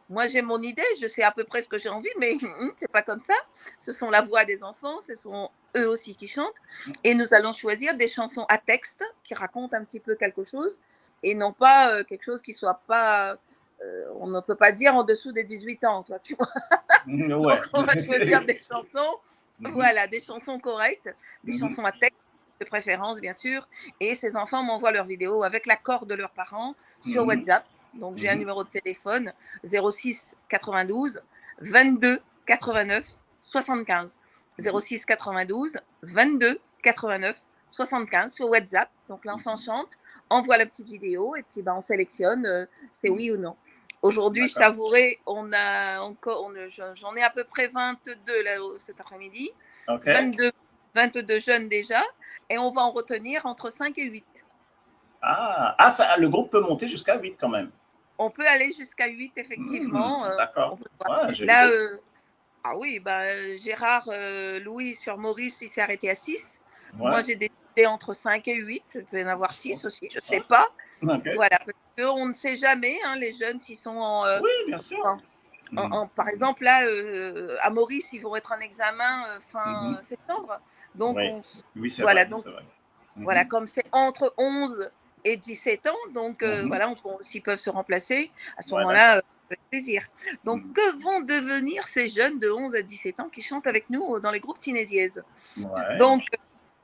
moi, j'ai mon idée, je sais à peu près ce que j'ai envie, mais c'est pas comme ça. Ce sont la voix des enfants, ce sont eux aussi qui chantent. Et nous allons choisir des chansons à texte qui racontent un petit peu quelque chose et non pas euh, quelque chose qui soit pas. Euh, on ne peut pas dire en dessous des dix-huit ans, toi, tu vois. Ouais. Donc, on va choisir des chansons, voilà, des chansons correctes, des chansons à texte de préférence, bien sûr. Et ces enfants m'envoient leurs vidéos avec l'accord de leurs parents sur WhatsApp. Donc, j'ai un numéro de téléphone, zéro six quatre-vingt-douze vingt-deux quatre-vingt-neuf soixante-quinze. Zéro six quatre-vingt-douze vingt-deux quatre-vingt-neuf soixante-quinze sur WhatsApp. Donc, l'enfant chante, envoie la petite vidéo et puis ben, on sélectionne euh, c'est oui ou non. Aujourd'hui, je t'avouerai, on a encore, on, j'en ai à peu près vingt-deux là, cet après-midi. Ok. Vingt-deux, vingt-deux jeunes déjà, et on va en retenir entre cinq et huit. Ah, ah ça, le groupe peut monter jusqu'à huit quand même. On peut aller jusqu'à huit, effectivement. Mmh, d'accord. Ouais, là, euh, ah oui, bah, Gérard, euh, Louis sur Maurice, il s'est arrêté à six. Ouais. Moi, j'ai décidé entre cinq et huit. Je peux en avoir six aussi, je ne sais pas. Okay. Voilà, parce qu'on ne sait jamais, hein, les jeunes, s'ils sont en... Euh, oui, bien sûr. En, en, en, par exemple, là, euh, à Maurice, ils vont être en examen euh, fin mm -hmm. septembre. Donc, oui. On, oui, c'est voilà, vrai, donc, vrai. Mm -hmm. Voilà, comme c'est entre onze et dix-sept ans, donc euh, mm -hmm. Voilà, on, on, s'ils peuvent se remplacer, à ce voilà. Moment-là, euh, avec plaisir. Donc, mm -hmm. Que vont devenir ces jeunes de onze à dix-sept ans qui chantent avec nous dans les groupes Teenage Ears ? Ouais. Donc,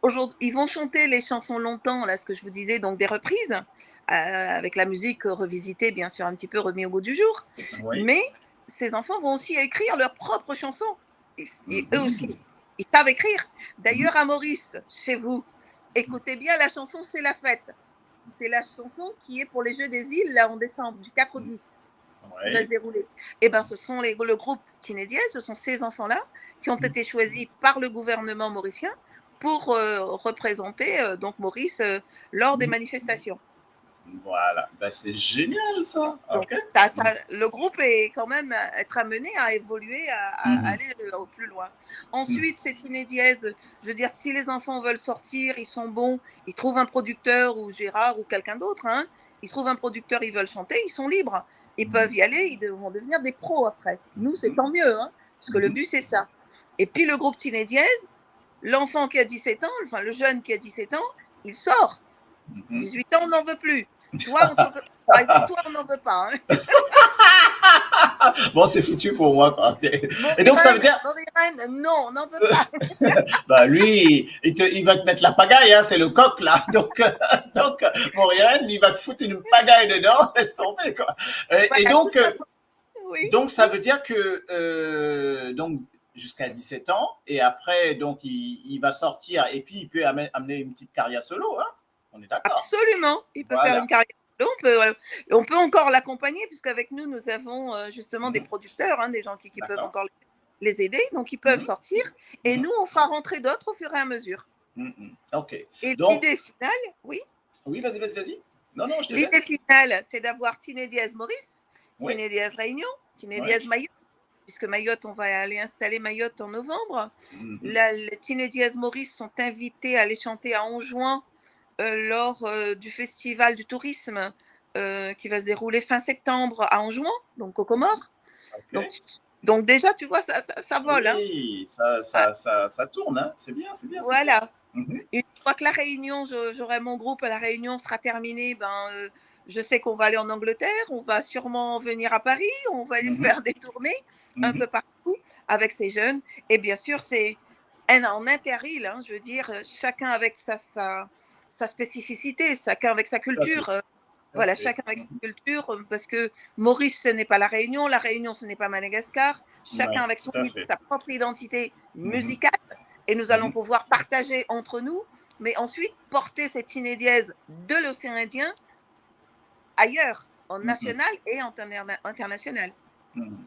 aujourd'hui, ils vont chanter les chansons longtemps, là, ce que je vous disais, donc des reprises, euh, avec la musique revisitée, bien sûr, un petit peu remis au goût du jour. Oui. Mais ces enfants vont aussi écrire leurs propres chansons. Et, et eux aussi, ils savent écrire. D'ailleurs, à Maurice, chez vous, écoutez bien la chanson C'est la fête. C'est la chanson qui est pour les Jeux des Îles, là, en décembre, du quatre au dix. Ouais. Qui va se dérouler. Eh bien, ce sont les, le groupe Teenage Ears, ce sont ces enfants-là qui ont été choisis par le gouvernement mauricien pour euh, représenter euh, donc Maurice euh, lors des manifestations. Voilà, ben, c'est génial ça. Donc, okay. Ça, ça, le groupe est quand même être amené à évoluer, à, à mm -hmm. aller euh, au plus loin. Ensuite, mm -hmm. Ces Teenage Ears, je veux dire, si les enfants veulent sortir, ils sont bons, ils trouvent un producteur ou Gérard ou quelqu'un d'autre, hein, ils trouvent un producteur, ils veulent chanter, ils sont libres. Ils mm -hmm. peuvent y aller, ils vont devenir des pros après. Nous, c'est tant mieux, hein, parce que mm -hmm. Le but, c'est ça. Et puis le groupe Teenage Ears, l'enfant qui a dix-sept ans, enfin le jeune qui a dix-sept ans, il sort. Mm -hmm. dix-huit ans, on n'en veut plus. Toi, on te veut... Par exemple, toi, on n'en veut pas. Hein. Bon, c'est foutu pour moi. Quoi. Okay. Et donc, ça veut dire... Maurice, non, on n'en veut pas. Bah, lui, il, te, il va te mettre la pagaille, hein, c'est le coq, là. Donc, euh, donc Maurice, il va te foutre une pagaille dedans, laisse tomber. Quoi. Et, et donc, euh, oui. Donc, ça veut dire que euh, donc, jusqu'à dix-sept ans, et après, donc, il, il va sortir, et puis il peut amener, amener une petite carrière solo, hein ? On est d'accord ? Absolument, il peut voilà. Faire une carrière. On peut, on peut encore l'accompagner, puisqu'avec nous, nous avons euh, justement mm -hmm. Des producteurs, hein, des gens qui, qui peuvent encore les aider, donc ils peuvent mm -hmm. Sortir, et mm -hmm. Nous, on fera rentrer d'autres au fur et à mesure. Mm -hmm. Ok. Et donc, l'idée finale, oui. Oui, vas-y, vas-y, vas-y. Non, non, je te L'idée finale, c'est d'avoir Teenage Ears Maurice, Teenage Ears Réunion, Teenage Ears Mayotte, puisque Mayotte, on va aller installer Mayotte en novembre. Mm -hmm. Là, les Teenage Ears Maurice sont invités à aller chanter à Anjouan euh, lors euh, du festival du tourisme euh, qui va se dérouler fin septembre à Anjouan, donc aux Comores. Okay. Donc, donc déjà, tu vois, ça, ça, ça vole. Oui, hein. Ça, ça, ah. Ça, ça tourne, hein. C'est bien, c'est bien. Voilà. Mm -hmm. Une fois que La Réunion, j'aurai mon groupe à La Réunion, sera terminé, ben, euh, je sais qu'on va aller en Angleterre, on va sûrement venir à Paris, on va aller mm -hmm. Faire des tournées mm -hmm. Un peu partout avec ces jeunes. Et bien sûr, c'est un, en inter-île, hein, je veux dire, chacun avec sa, sa, sa spécificité, chacun avec sa culture. Voilà, okay. Chacun avec sa culture, parce que Maurice, ce n'est pas La Réunion, La Réunion, ce n'est pas Madagascar, chacun ouais, avec son, sa propre identité musicale, mm -hmm. Et nous allons mm -hmm. Pouvoir partager entre nous, mais ensuite porter cette Teenage Ears de l'océan Indien ailleurs, en national mm -hmm. Et en interna international. Mm -hmm.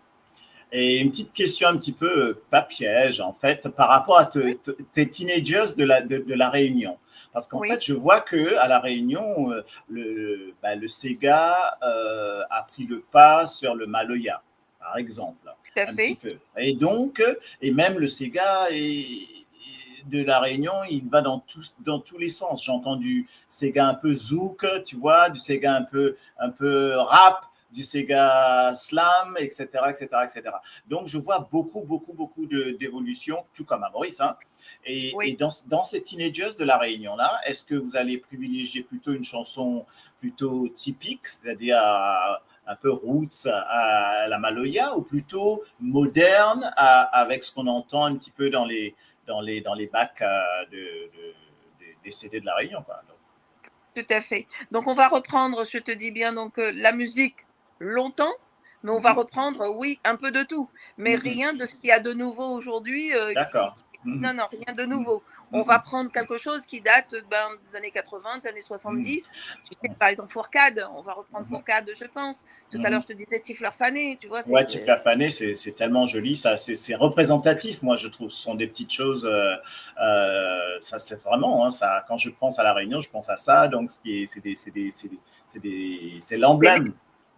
Et une petite question un petit peu, euh, pas piège, en fait, par rapport à te- Oui. te- tes teenagers de la, de, de la Réunion. Parce qu'en Oui. fait, je vois que à la Réunion, euh, le, bah, le séga, euh, a pris le pas sur le maloya, par exemple, Tout à un fait. petit peu. Et donc, euh, et même le séga est- est- de la Réunion, il va dans tous, dans tous les sens. J'ai entendu séga un peu zouk, tu vois, du séga un peu, un peu rap, du séga slam, et cetera, et cetera, et cetera. Donc, je vois beaucoup, beaucoup, beaucoup de- d'évolution, tout comme à Maurice, hein. Et, Oui. et dans, dans ces teenagers de la Réunion, là, est-ce que vous allez privilégier plutôt une chanson plutôt typique, c'est-à-dire, euh, un peu roots à la maloya, ou plutôt moderne, à- avec ce qu'on entend un petit peu dans les, dans les, dans les bacs, euh, de- de- des- des C D de la Réunion, quoi. Donc, Tout à fait. Donc, on va reprendre, je te dis bien, donc, euh, la musique longtemps, mais on va Mhm. reprendre, oui, un peu de tout, mais Mhm. rien de ce qu'il y a de nouveau aujourd'hui, euh, qui- D'accord. Mhm. Non, non, rien de Mhm. nouveau. On Mhm. va prendre quelque chose qui date, ben, des années quatre-vingts, des années soixante-dix. Mhm. Tu sais, par exemple, Fourcade, on va reprendre Mhm. Fourcade, je pense. Tout à Mhm. l'heure, je te disais Tifler Fané, tu vois. Ouais, c'est- Tifler Fané, c'est c'est tellement joli, ça, c'est c'est représentatif, moi, je trouve. Ce sont des petites choses, euh, euh, ça, c'est vraiment, hein, ça, quand je pense à La Réunion, je pense à ça, donc ce qui est- c'est des- c'est des- c'est des- c'est des- c'est l'emblème.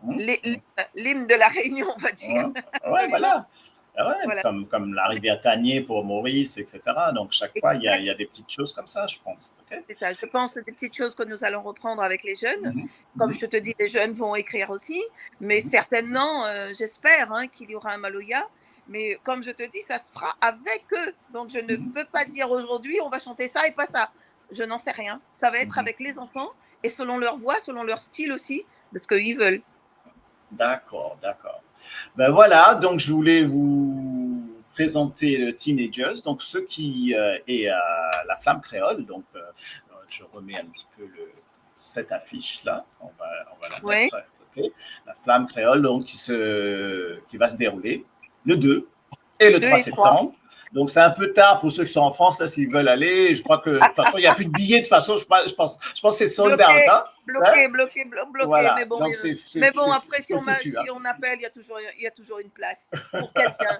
Hein ? L'hy- l'hymne de la Réunion, on va dire. Ouais, ouais, voilà. Ah ouais, Voilà. Comme, comme la rivière Tanier pour Maurice, et cetera. Donc, chaque fois, il y a, il y a des petites choses comme ça, je pense. Ok ? C'est ça, je pense que des petites choses que nous allons reprendre avec les jeunes. Mhm. Comme Mhm. je te dis, les jeunes vont écrire aussi, mais Mhm. certainement, euh, j'espère, hein, qu'il y aura un maloya. Mais comme je te dis, ça se fera avec eux. Donc, je ne Mhm. peux pas dire aujourd'hui, on va chanter ça et pas ça. Je n'en sais rien. Ça va être Mhm. avec les enfants et selon leur voix, selon leur style aussi, de ce qu'ils veulent. D'accord, d'accord. Ben voilà, donc je voulais vous présenter le Teenagers, donc ceux qui euh, et euh, la Flamme Créole. Donc euh, je remets un petit peu le, cette affiche là. On va, on va la Ouais. mettre. Ok. La Flamme Créole, donc qui se qui va se dérouler le deux et le Deux trois et trois. septembre. Donc, c'est un peu tard pour ceux qui sont en France, là, s'ils veulent aller. Je crois que, de toute façon, il n'y a plus de billets, de toute façon, je, pense- je pense, je pense que c'est sold out, Bloqué, hein. Bloqué, Hein ? Bloqué, blo- bloqué, Voilà. Mais bon, Donc, euh, c'est- c'est- mais bon, c'est- après, c'est si on, a- foutu, hein. Si on appelle, il y a toujours, il y a toujours une place pour quelqu'un.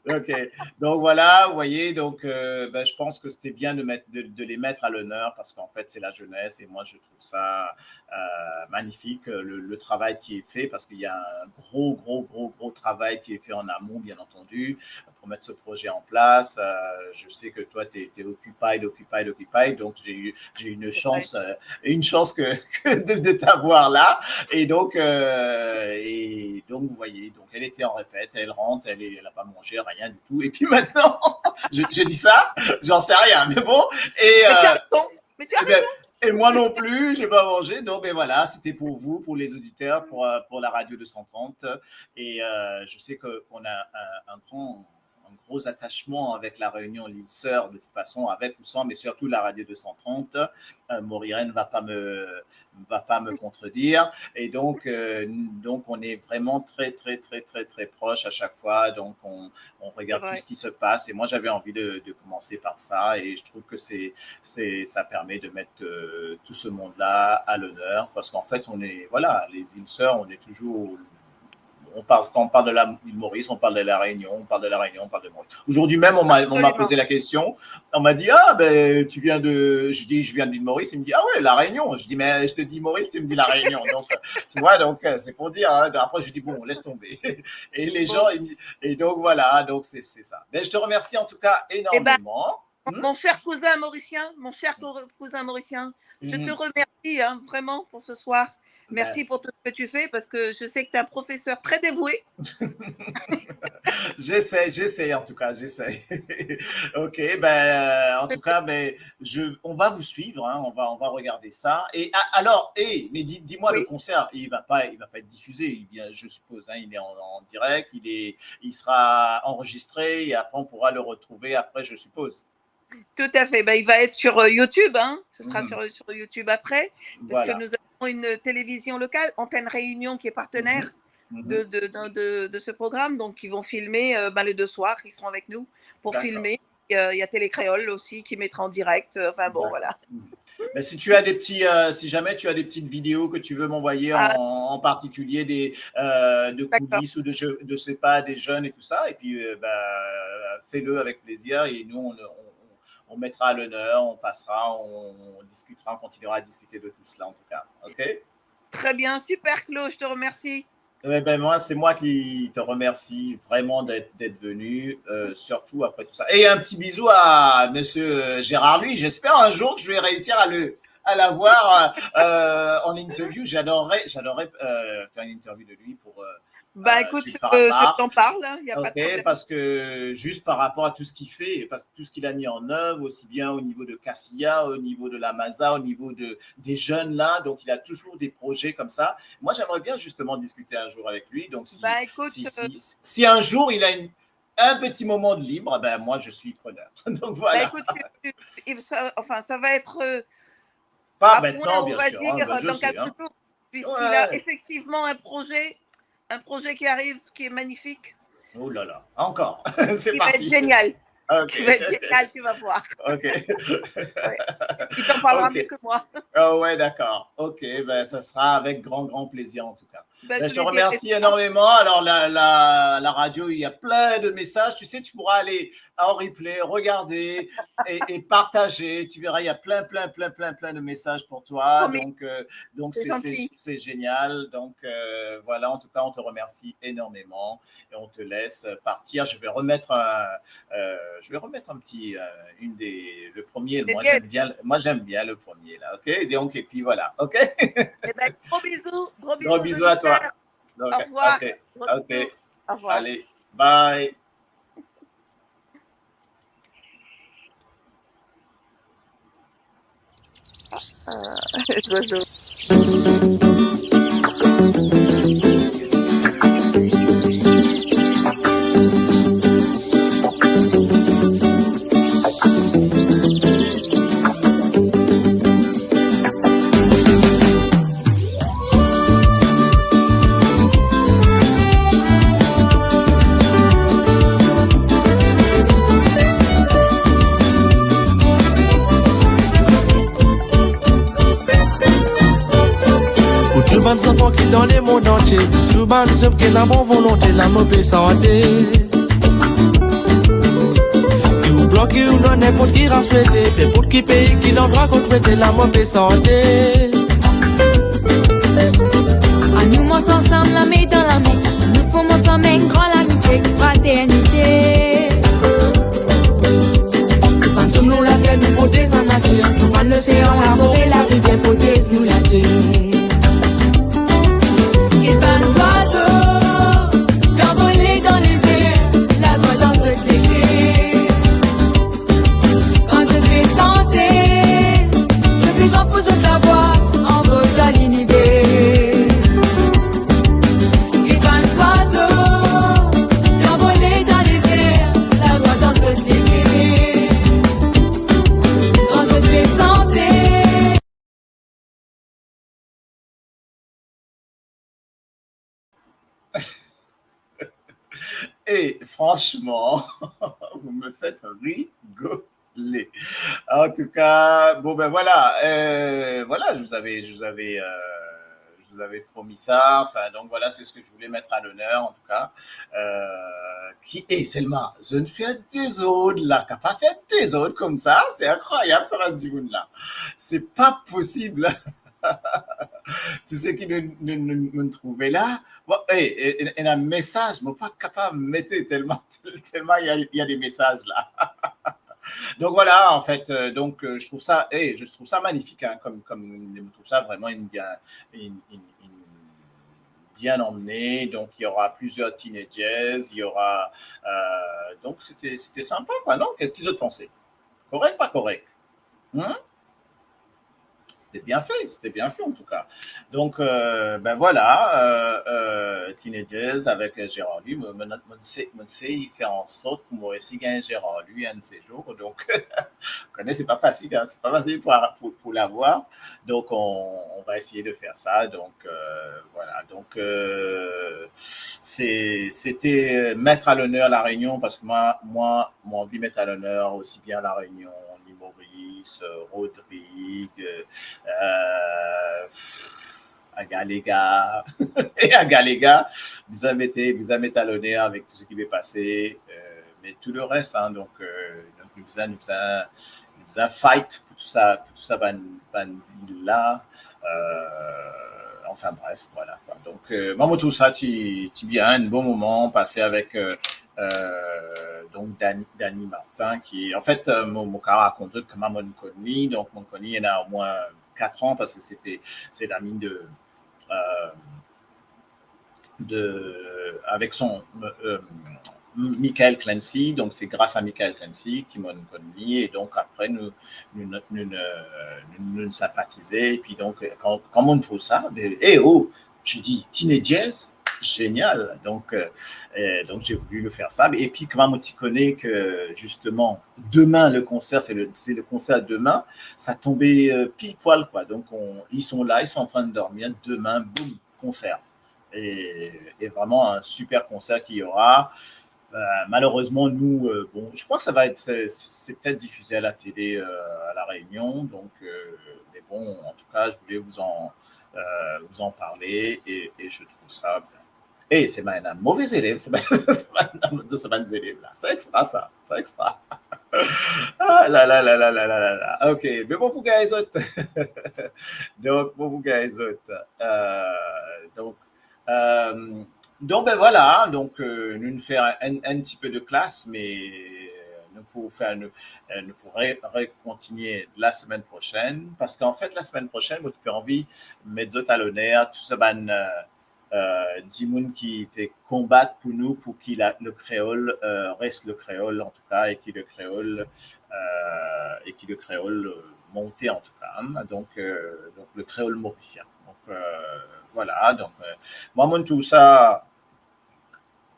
Ok. Donc, voilà, vous voyez, donc, euh, ben, je pense que c'était bien de, mettre, de, de les mettre à l'honneur parce qu'en fait, c'est la jeunesse et moi, je trouve ça euh, magnifique, le, le travail qui est fait, parce qu'il y a un gros, gros, gros, gros travail qui est fait en amont, bien entendu, pour mettre ce projet en place. Euh, je sais que toi, tu es occupied, occupied, occupied, donc j'ai eu j'ai une chance, euh, une chance que, que de, de t'avoir là. Et donc, euh, et donc, vous voyez, donc elle était en répète, elle rentre, elle n'a pas mangé, rien du tout. Et puis maintenant, je, je dis ça, j'en sais rien, mais bon. Et, mais tu as raison. Mais tu as raison. Et moi non plus, j'ai pas mangé. Donc, ben voilà, c'était pour vous, pour les auditeurs, pour, euh, pour la radio deux cent trente. Et euh, je sais qu'on a un, un grand un gros attachement avec La Réunion, l'île sœur, de toute façon, avec ou sans, mais surtout la radio deux cent trente. Euh, Maurice ne va pas me va pas me contredire. Et donc, euh, donc, on est vraiment très, très, très, très, très proches à chaque fois. Donc, on, on regarde tout ce qui se passe. Et moi, j'avais envie de, de commencer par ça. Et je trouve que c'est, c'est, ça permet de mettre euh, tout ce monde-là à l'honneur. Parce qu'en fait, on est, voilà, les îles sœurs, on est toujours on parle, quand on parle de l'île Maurice, on parle de la Réunion, on parle de la Réunion, on parle de Maurice. Aujourd'hui même, on m'a posé la question, on m'a dit, ah, ben, tu viens de, je dis, je viens de l'île Maurice, il me dit, ah ouais, la Réunion. Je dis, mais je te dis Maurice, tu me dis la Réunion. Donc, tu vois, donc, c'est pour dire, hein, après, je dis, bon, laisse tomber. Et les gens, et donc voilà, donc c'est ça. Mais je te remercie en tout cas énormément. Mon cher cousin mauricien, mon cher cousin mauricien, je te remercie hein, vraiment pour ce soir. Merci pour tout ce que tu fais parce que je sais que tu es un professeur très dévoué. J'essaie, j'essaie en tout cas, j'essaie. Ok, ben en tout cas, ben je, on va vous suivre, hein, on va, on va regarder ça. Et alors, et mais dis, dis-moi oui. Le concert, il va pas, il va pas être diffusé. Il vient, je suppose, hein, il est en, en direct, il est, il sera enregistré et après on pourra le retrouver après, je suppose. Tout à fait. Ben, il va être sur euh, YouTube. Hein. Ce sera mmh. sur, sur, YouTube après. Parce voilà. Que nous avons une télévision locale, Antenne Réunion, qui est partenaire mmh. De, de, de, de, ce programme. Donc, ils vont filmer euh, ben, les deux soirs. Ils seront avec nous pour filmer. Il y a, il y a Télé Créole aussi qui mettra en direct. Euh, enfin, bon, voilà. Mmh. Ben, si tu as des petits, euh, si jamais tu as des petites vidéos que tu veux m'envoyer en, en particulier des, euh, de coulisses ou de, je, de, je sais pas, des jeunes et tout ça, et puis, euh, ben, fais-le avec plaisir et nous, on, on, on mettra à l'honneur, on passera, on, on discutera, on continuera à discuter de tout cela en tout cas. OK ? Très bien, super Claude, je te remercie. Eh ben, moi, c'est moi qui te remercie vraiment d'être d'être venu, euh, surtout après tout ça. Et un petit bisou à monsieur, euh, Gérard Louis. J'espère un jour que je vais réussir à le à l'avoir, euh, euh, en interview. J'adorerais, j'adorerais, euh, faire une interview de lui pour, euh, Bah, euh, écoute, tu le feras euh, part. Je t'en parle, il n'y a okay, pas de problème. Parce que juste par rapport à tout ce qu'il fait, parce que tout ce qu'il a mis en œuvre, aussi bien au niveau de Cassiya, au niveau de la Maza, au niveau de, des jeunes là, donc il a toujours des projets comme ça. Moi, j'aimerais bien justement discuter un jour avec lui. Donc, si, bah, écoute, si, euh, si, si, un jour il a une, un petit moment de libre, ben moi, je suis preneur. Donc voilà. Bah, écoute, tu, tu, ça, enfin, ça va être euh, pas après, maintenant, on bien va sûr, dire, hein, ben, je dans sais, quelques hein. Jours, puisqu'il ouais. a effectivement un projet, un projet qui arrive, qui est magnifique. Oh là là, encore. C'est parti. Qui va être génial. Okay. Qui va être génial, tu vas voir. OK. Ouais. Il t'en parlera okay. Mieux que moi. Ah ouais, d'accord. OK, ben ça sera avec grand, grand plaisir en tout cas. Ben, ben, je, je te remercie énormément. Alors, la, la, la radio, il y a plein de messages. Tu sais, tu pourras aller en replay, regarder et, et partager. Tu verras, il y a plein, plein, plein, plein, plein de messages pour toi. Promis. Donc, euh, donc c'est, c'est, c'est génial. Donc, euh, voilà, en tout cas, on te remercie énormément. Et on te laisse partir. Je vais remettre un, euh, je vais remettre un petit, euh, une des, le premier. Moi, j'aime bien, moi, j'aime bien le premier, là, OK ? Donc, et puis voilà, OK ? Eh ben, gros bisous, gros bisous, gros bisous à toi. Donc, au revoir. OK, OK. Au revoir. Allez, bye. Ah, les oiseaux. Pou tou bann zanfan ki dan lemond antie, tou bann zom ki ena bon volonte, lamour pe sante. Ki ou blan, ki ou nwar, ninport ki ras ou ete, ninport ki pei, ki landrwa kot ou ete, lamour pe sante. Anou mars ansam, lame dan lame, anou form ansam enn gran lamitie ek fraternite. Tou bann zom lor later, nou protez lanatir, tou bann losean, lafore, larivier, protez nou later. Ki bann zwazo anvole dan lezer, lazwa dan zot lete. Kan zot pe sante, zot bizin pou zot lavwa anvol dan liniver. Ki bann zwazo anvole dan lezer, lazwa dan zot lete. Kan zot pe sante. Et franchement, vous me faites rigoler. En tout cas, bon ben voilà, euh, voilà, je vous avais, je vous avais, euh, je vous avais promis ça. Enfin, donc voilà, c'est ce que je voulais mettre à l'honneur, en tout cas. Euh, ki, eh, Selma, zot inn fer dezord la, kapav fer dezord koumsa, c'est incroyable, sa bann dimoun la. C'est pas possible. Tou seki nou, nou, nou, nou trouve la. Bon, eh, eh, ena mesaz, mo pa kapav mete telman, telman il y a, il y a des messages là. Donc voilà, en fait, euh, donc, euh, je trouve ça, eh, je trouve ça magnifique, hein, comme, comme, je trouve ça vraiment une bien, une, une, une bien emmené. Donc, il y aura plusieurs teenagers, il y aura, euh, donc c'était, c'était sympa, quoi, non ? Qu'est-ce que vous en pensez ? Correct, pas correct ? Hein ? C'était bien fait, c'était bien fait en tout cas. Donc, euh, ben voilà, euh, euh, Teenagers avec, euh, Gérard Louis, mo, mo, mo, mo, mo, mo fer ansort pou mo resi gagn Gérard Louis un de ces jours. Donc, vous connaissez, c'est pas facile, hein, c'est pas facile pour, pour, pour l'avoir. Donc, on, on va essayer de faire ça. Donc, euh, voilà. Donc, euh, c'est, c'était mettre à l'honneur La Réunion parce que moi, moi, mo anvi mettre à l'honneur aussi bien La Réunion, l'île Maurice, Rodrigue, euh, pff, Agalega, e Agalega, bizin mete, bizin met a loner avek tou seki pe pase, euh, me tou leres, hein, donk, euh, donk nou bizin, nou bizin, nou bizin fight pou tou sa, pou tou sa bann, bann zil la, euh, anfin bref, vwala, kwa. Donk, euh, mwa, mo trouv sa ti, ti bien, enn bon moman pase avek, euh, euh, donk Dany, Dany Martin, ki, anfet, euh, mo, mo kapav rakont zot kouma mo'nn konn li. Donk, mo'nn konn li ena omwin kat an, parski se te, se lami de, euh, de, avek son, euh, Michael Clancy. Donk, se gras a Michael Clancy ki mo'nn konn li. E donk, apre, nou, nou, nou, nou, nou, nou, nou sinpatize. E pi, donk, kan, kan mo'nn trouv sa, be, eh, oh, je dis, Teenagers, génial. Donc, euh, euh, donc j'ai voulu le faire ça. Et puis, kouma mo ti kone ke, justement, demain, le concert, c'est le, c'est le concert demain, ça tombait, euh, pile poil, quoi. Donc, on, ils sont là, ils sont en train de dormir. Demain, boum, concert. Et, et vraiment un super concert qu'il y aura. Euh, malheureusement, nous, euh, bon, je crois que ça va être, c'est, c'est peut-être diffusé à la télé, euh, à La Réunion, donc, euh, mais bon, en tout cas, je voulais vous en, euh, vous en parler et, et je trouve ça bien. Eh, c'est pas un mauvais élève, c'est pas, c'est pas, c'est pas des élèves là. C'est extra, ça, c'est extra. Ah là là là là là là là là. Ok, mais bon, pour gagner les autres. Donc, bon, pour gagner les autres. Euh, donc, Euh, donk, be, vwala, donk, euh, nou, nou fer enn, enn tipe de klas, me, euh, nou pou fer, nou, euh, nou pou re-, rekontinie lasemenn prosenn, parski, anfet, lasemenn prosenn, mo ti pe anvi met zot a loner, tou sa bann, euh, euh, dimoun ki pe konbat pou nou, pou ki la, le kreol, euh, res le kreol, an tou ka, e ki le kreol, euh, e ki le kreol, euh, monte, an tou ka, hein. Donk, euh, donk, le kreol morisien. Donk, euh, vwala, donk, euh, mwa, mo'nn trouv sa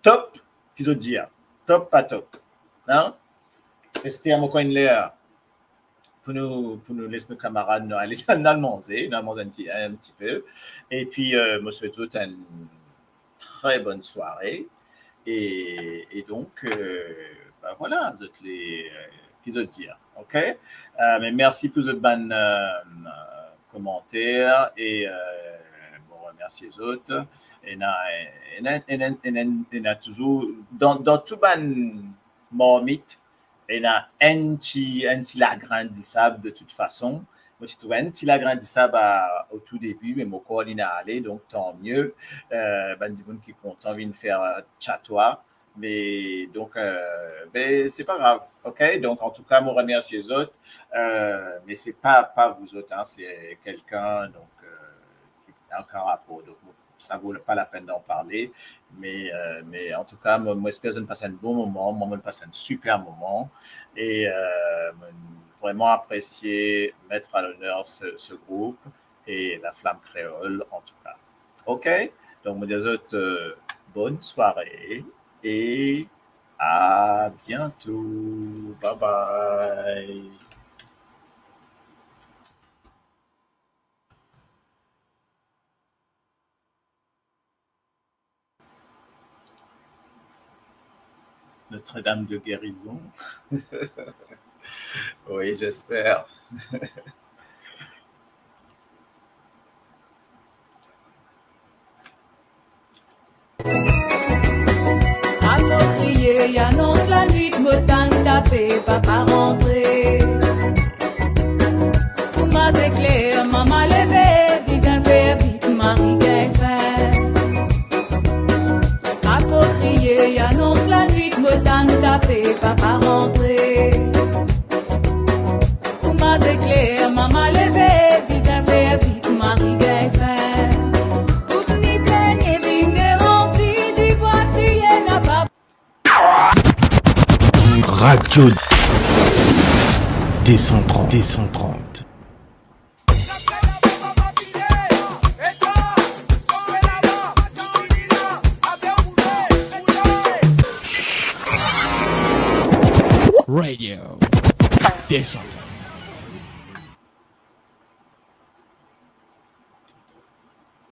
top, ki zot dir, top pa top, hein? Ester, mo krwar inn ler pou nou, pou nou les nou kamarad, nou ale, nou al manze, nou al manze enn ti, enn tipe. E pi, euh, mo swet zot enn tre bonn sware. E, e donk, euh, be, vwala, zot le, euh, ki zot dir, ok? Euh, me mersi pou zot bann, euh, komanter e, euh, mo remersie zot. Ena, ena, ena, ena, ena touzour, dan, dan tou bann marmit, ena enn ti, enn ti lagrin disab de tout fason. Mo ti trouv enn ti lagrin disab a, o tou debi, me mo krwar li'nn ale, donk tant mieux. Euh, bann dimoun ki kontan vinn fer, euh, tchatwa. Me donk, euh, be, se pa grav, ok? Donk, an tou ka, mo remersie zot. Euh, me se pa, pa vouzot, hein, se kelkin, donk, euh, ki ena okenn rapor. Donk, sa vo pa lapenn d'en parler, me, euh, me an tou ka, mo, mo esper zot inn pas enn bon moman, mwa, mo'nn pas enn siper moman, e, euh, mo'nn vreman apresie met a loner se, se group e La Flamme Créole, an tou ka. Ok? Donk, mo dir zot, euh, bonn sware e a biento. Bye bye. Notre-Dame de guérison. Oui, j'espère. Apot kriye, anons lanwit, mo tann tape, papa rantre. Kouma zekler, mama leve, bizin fer vit, mari gagn fin. Apot kriye, anons lanwit, mo tann tape, papa rantre. Kouma zekler, mama leve, bizin fer vit, mari gagn fin. Tout ni pligne, vinn deranz li, divwar kriye, napa. Radio deux cent trente, deux cent trente. Radio deux cent trente.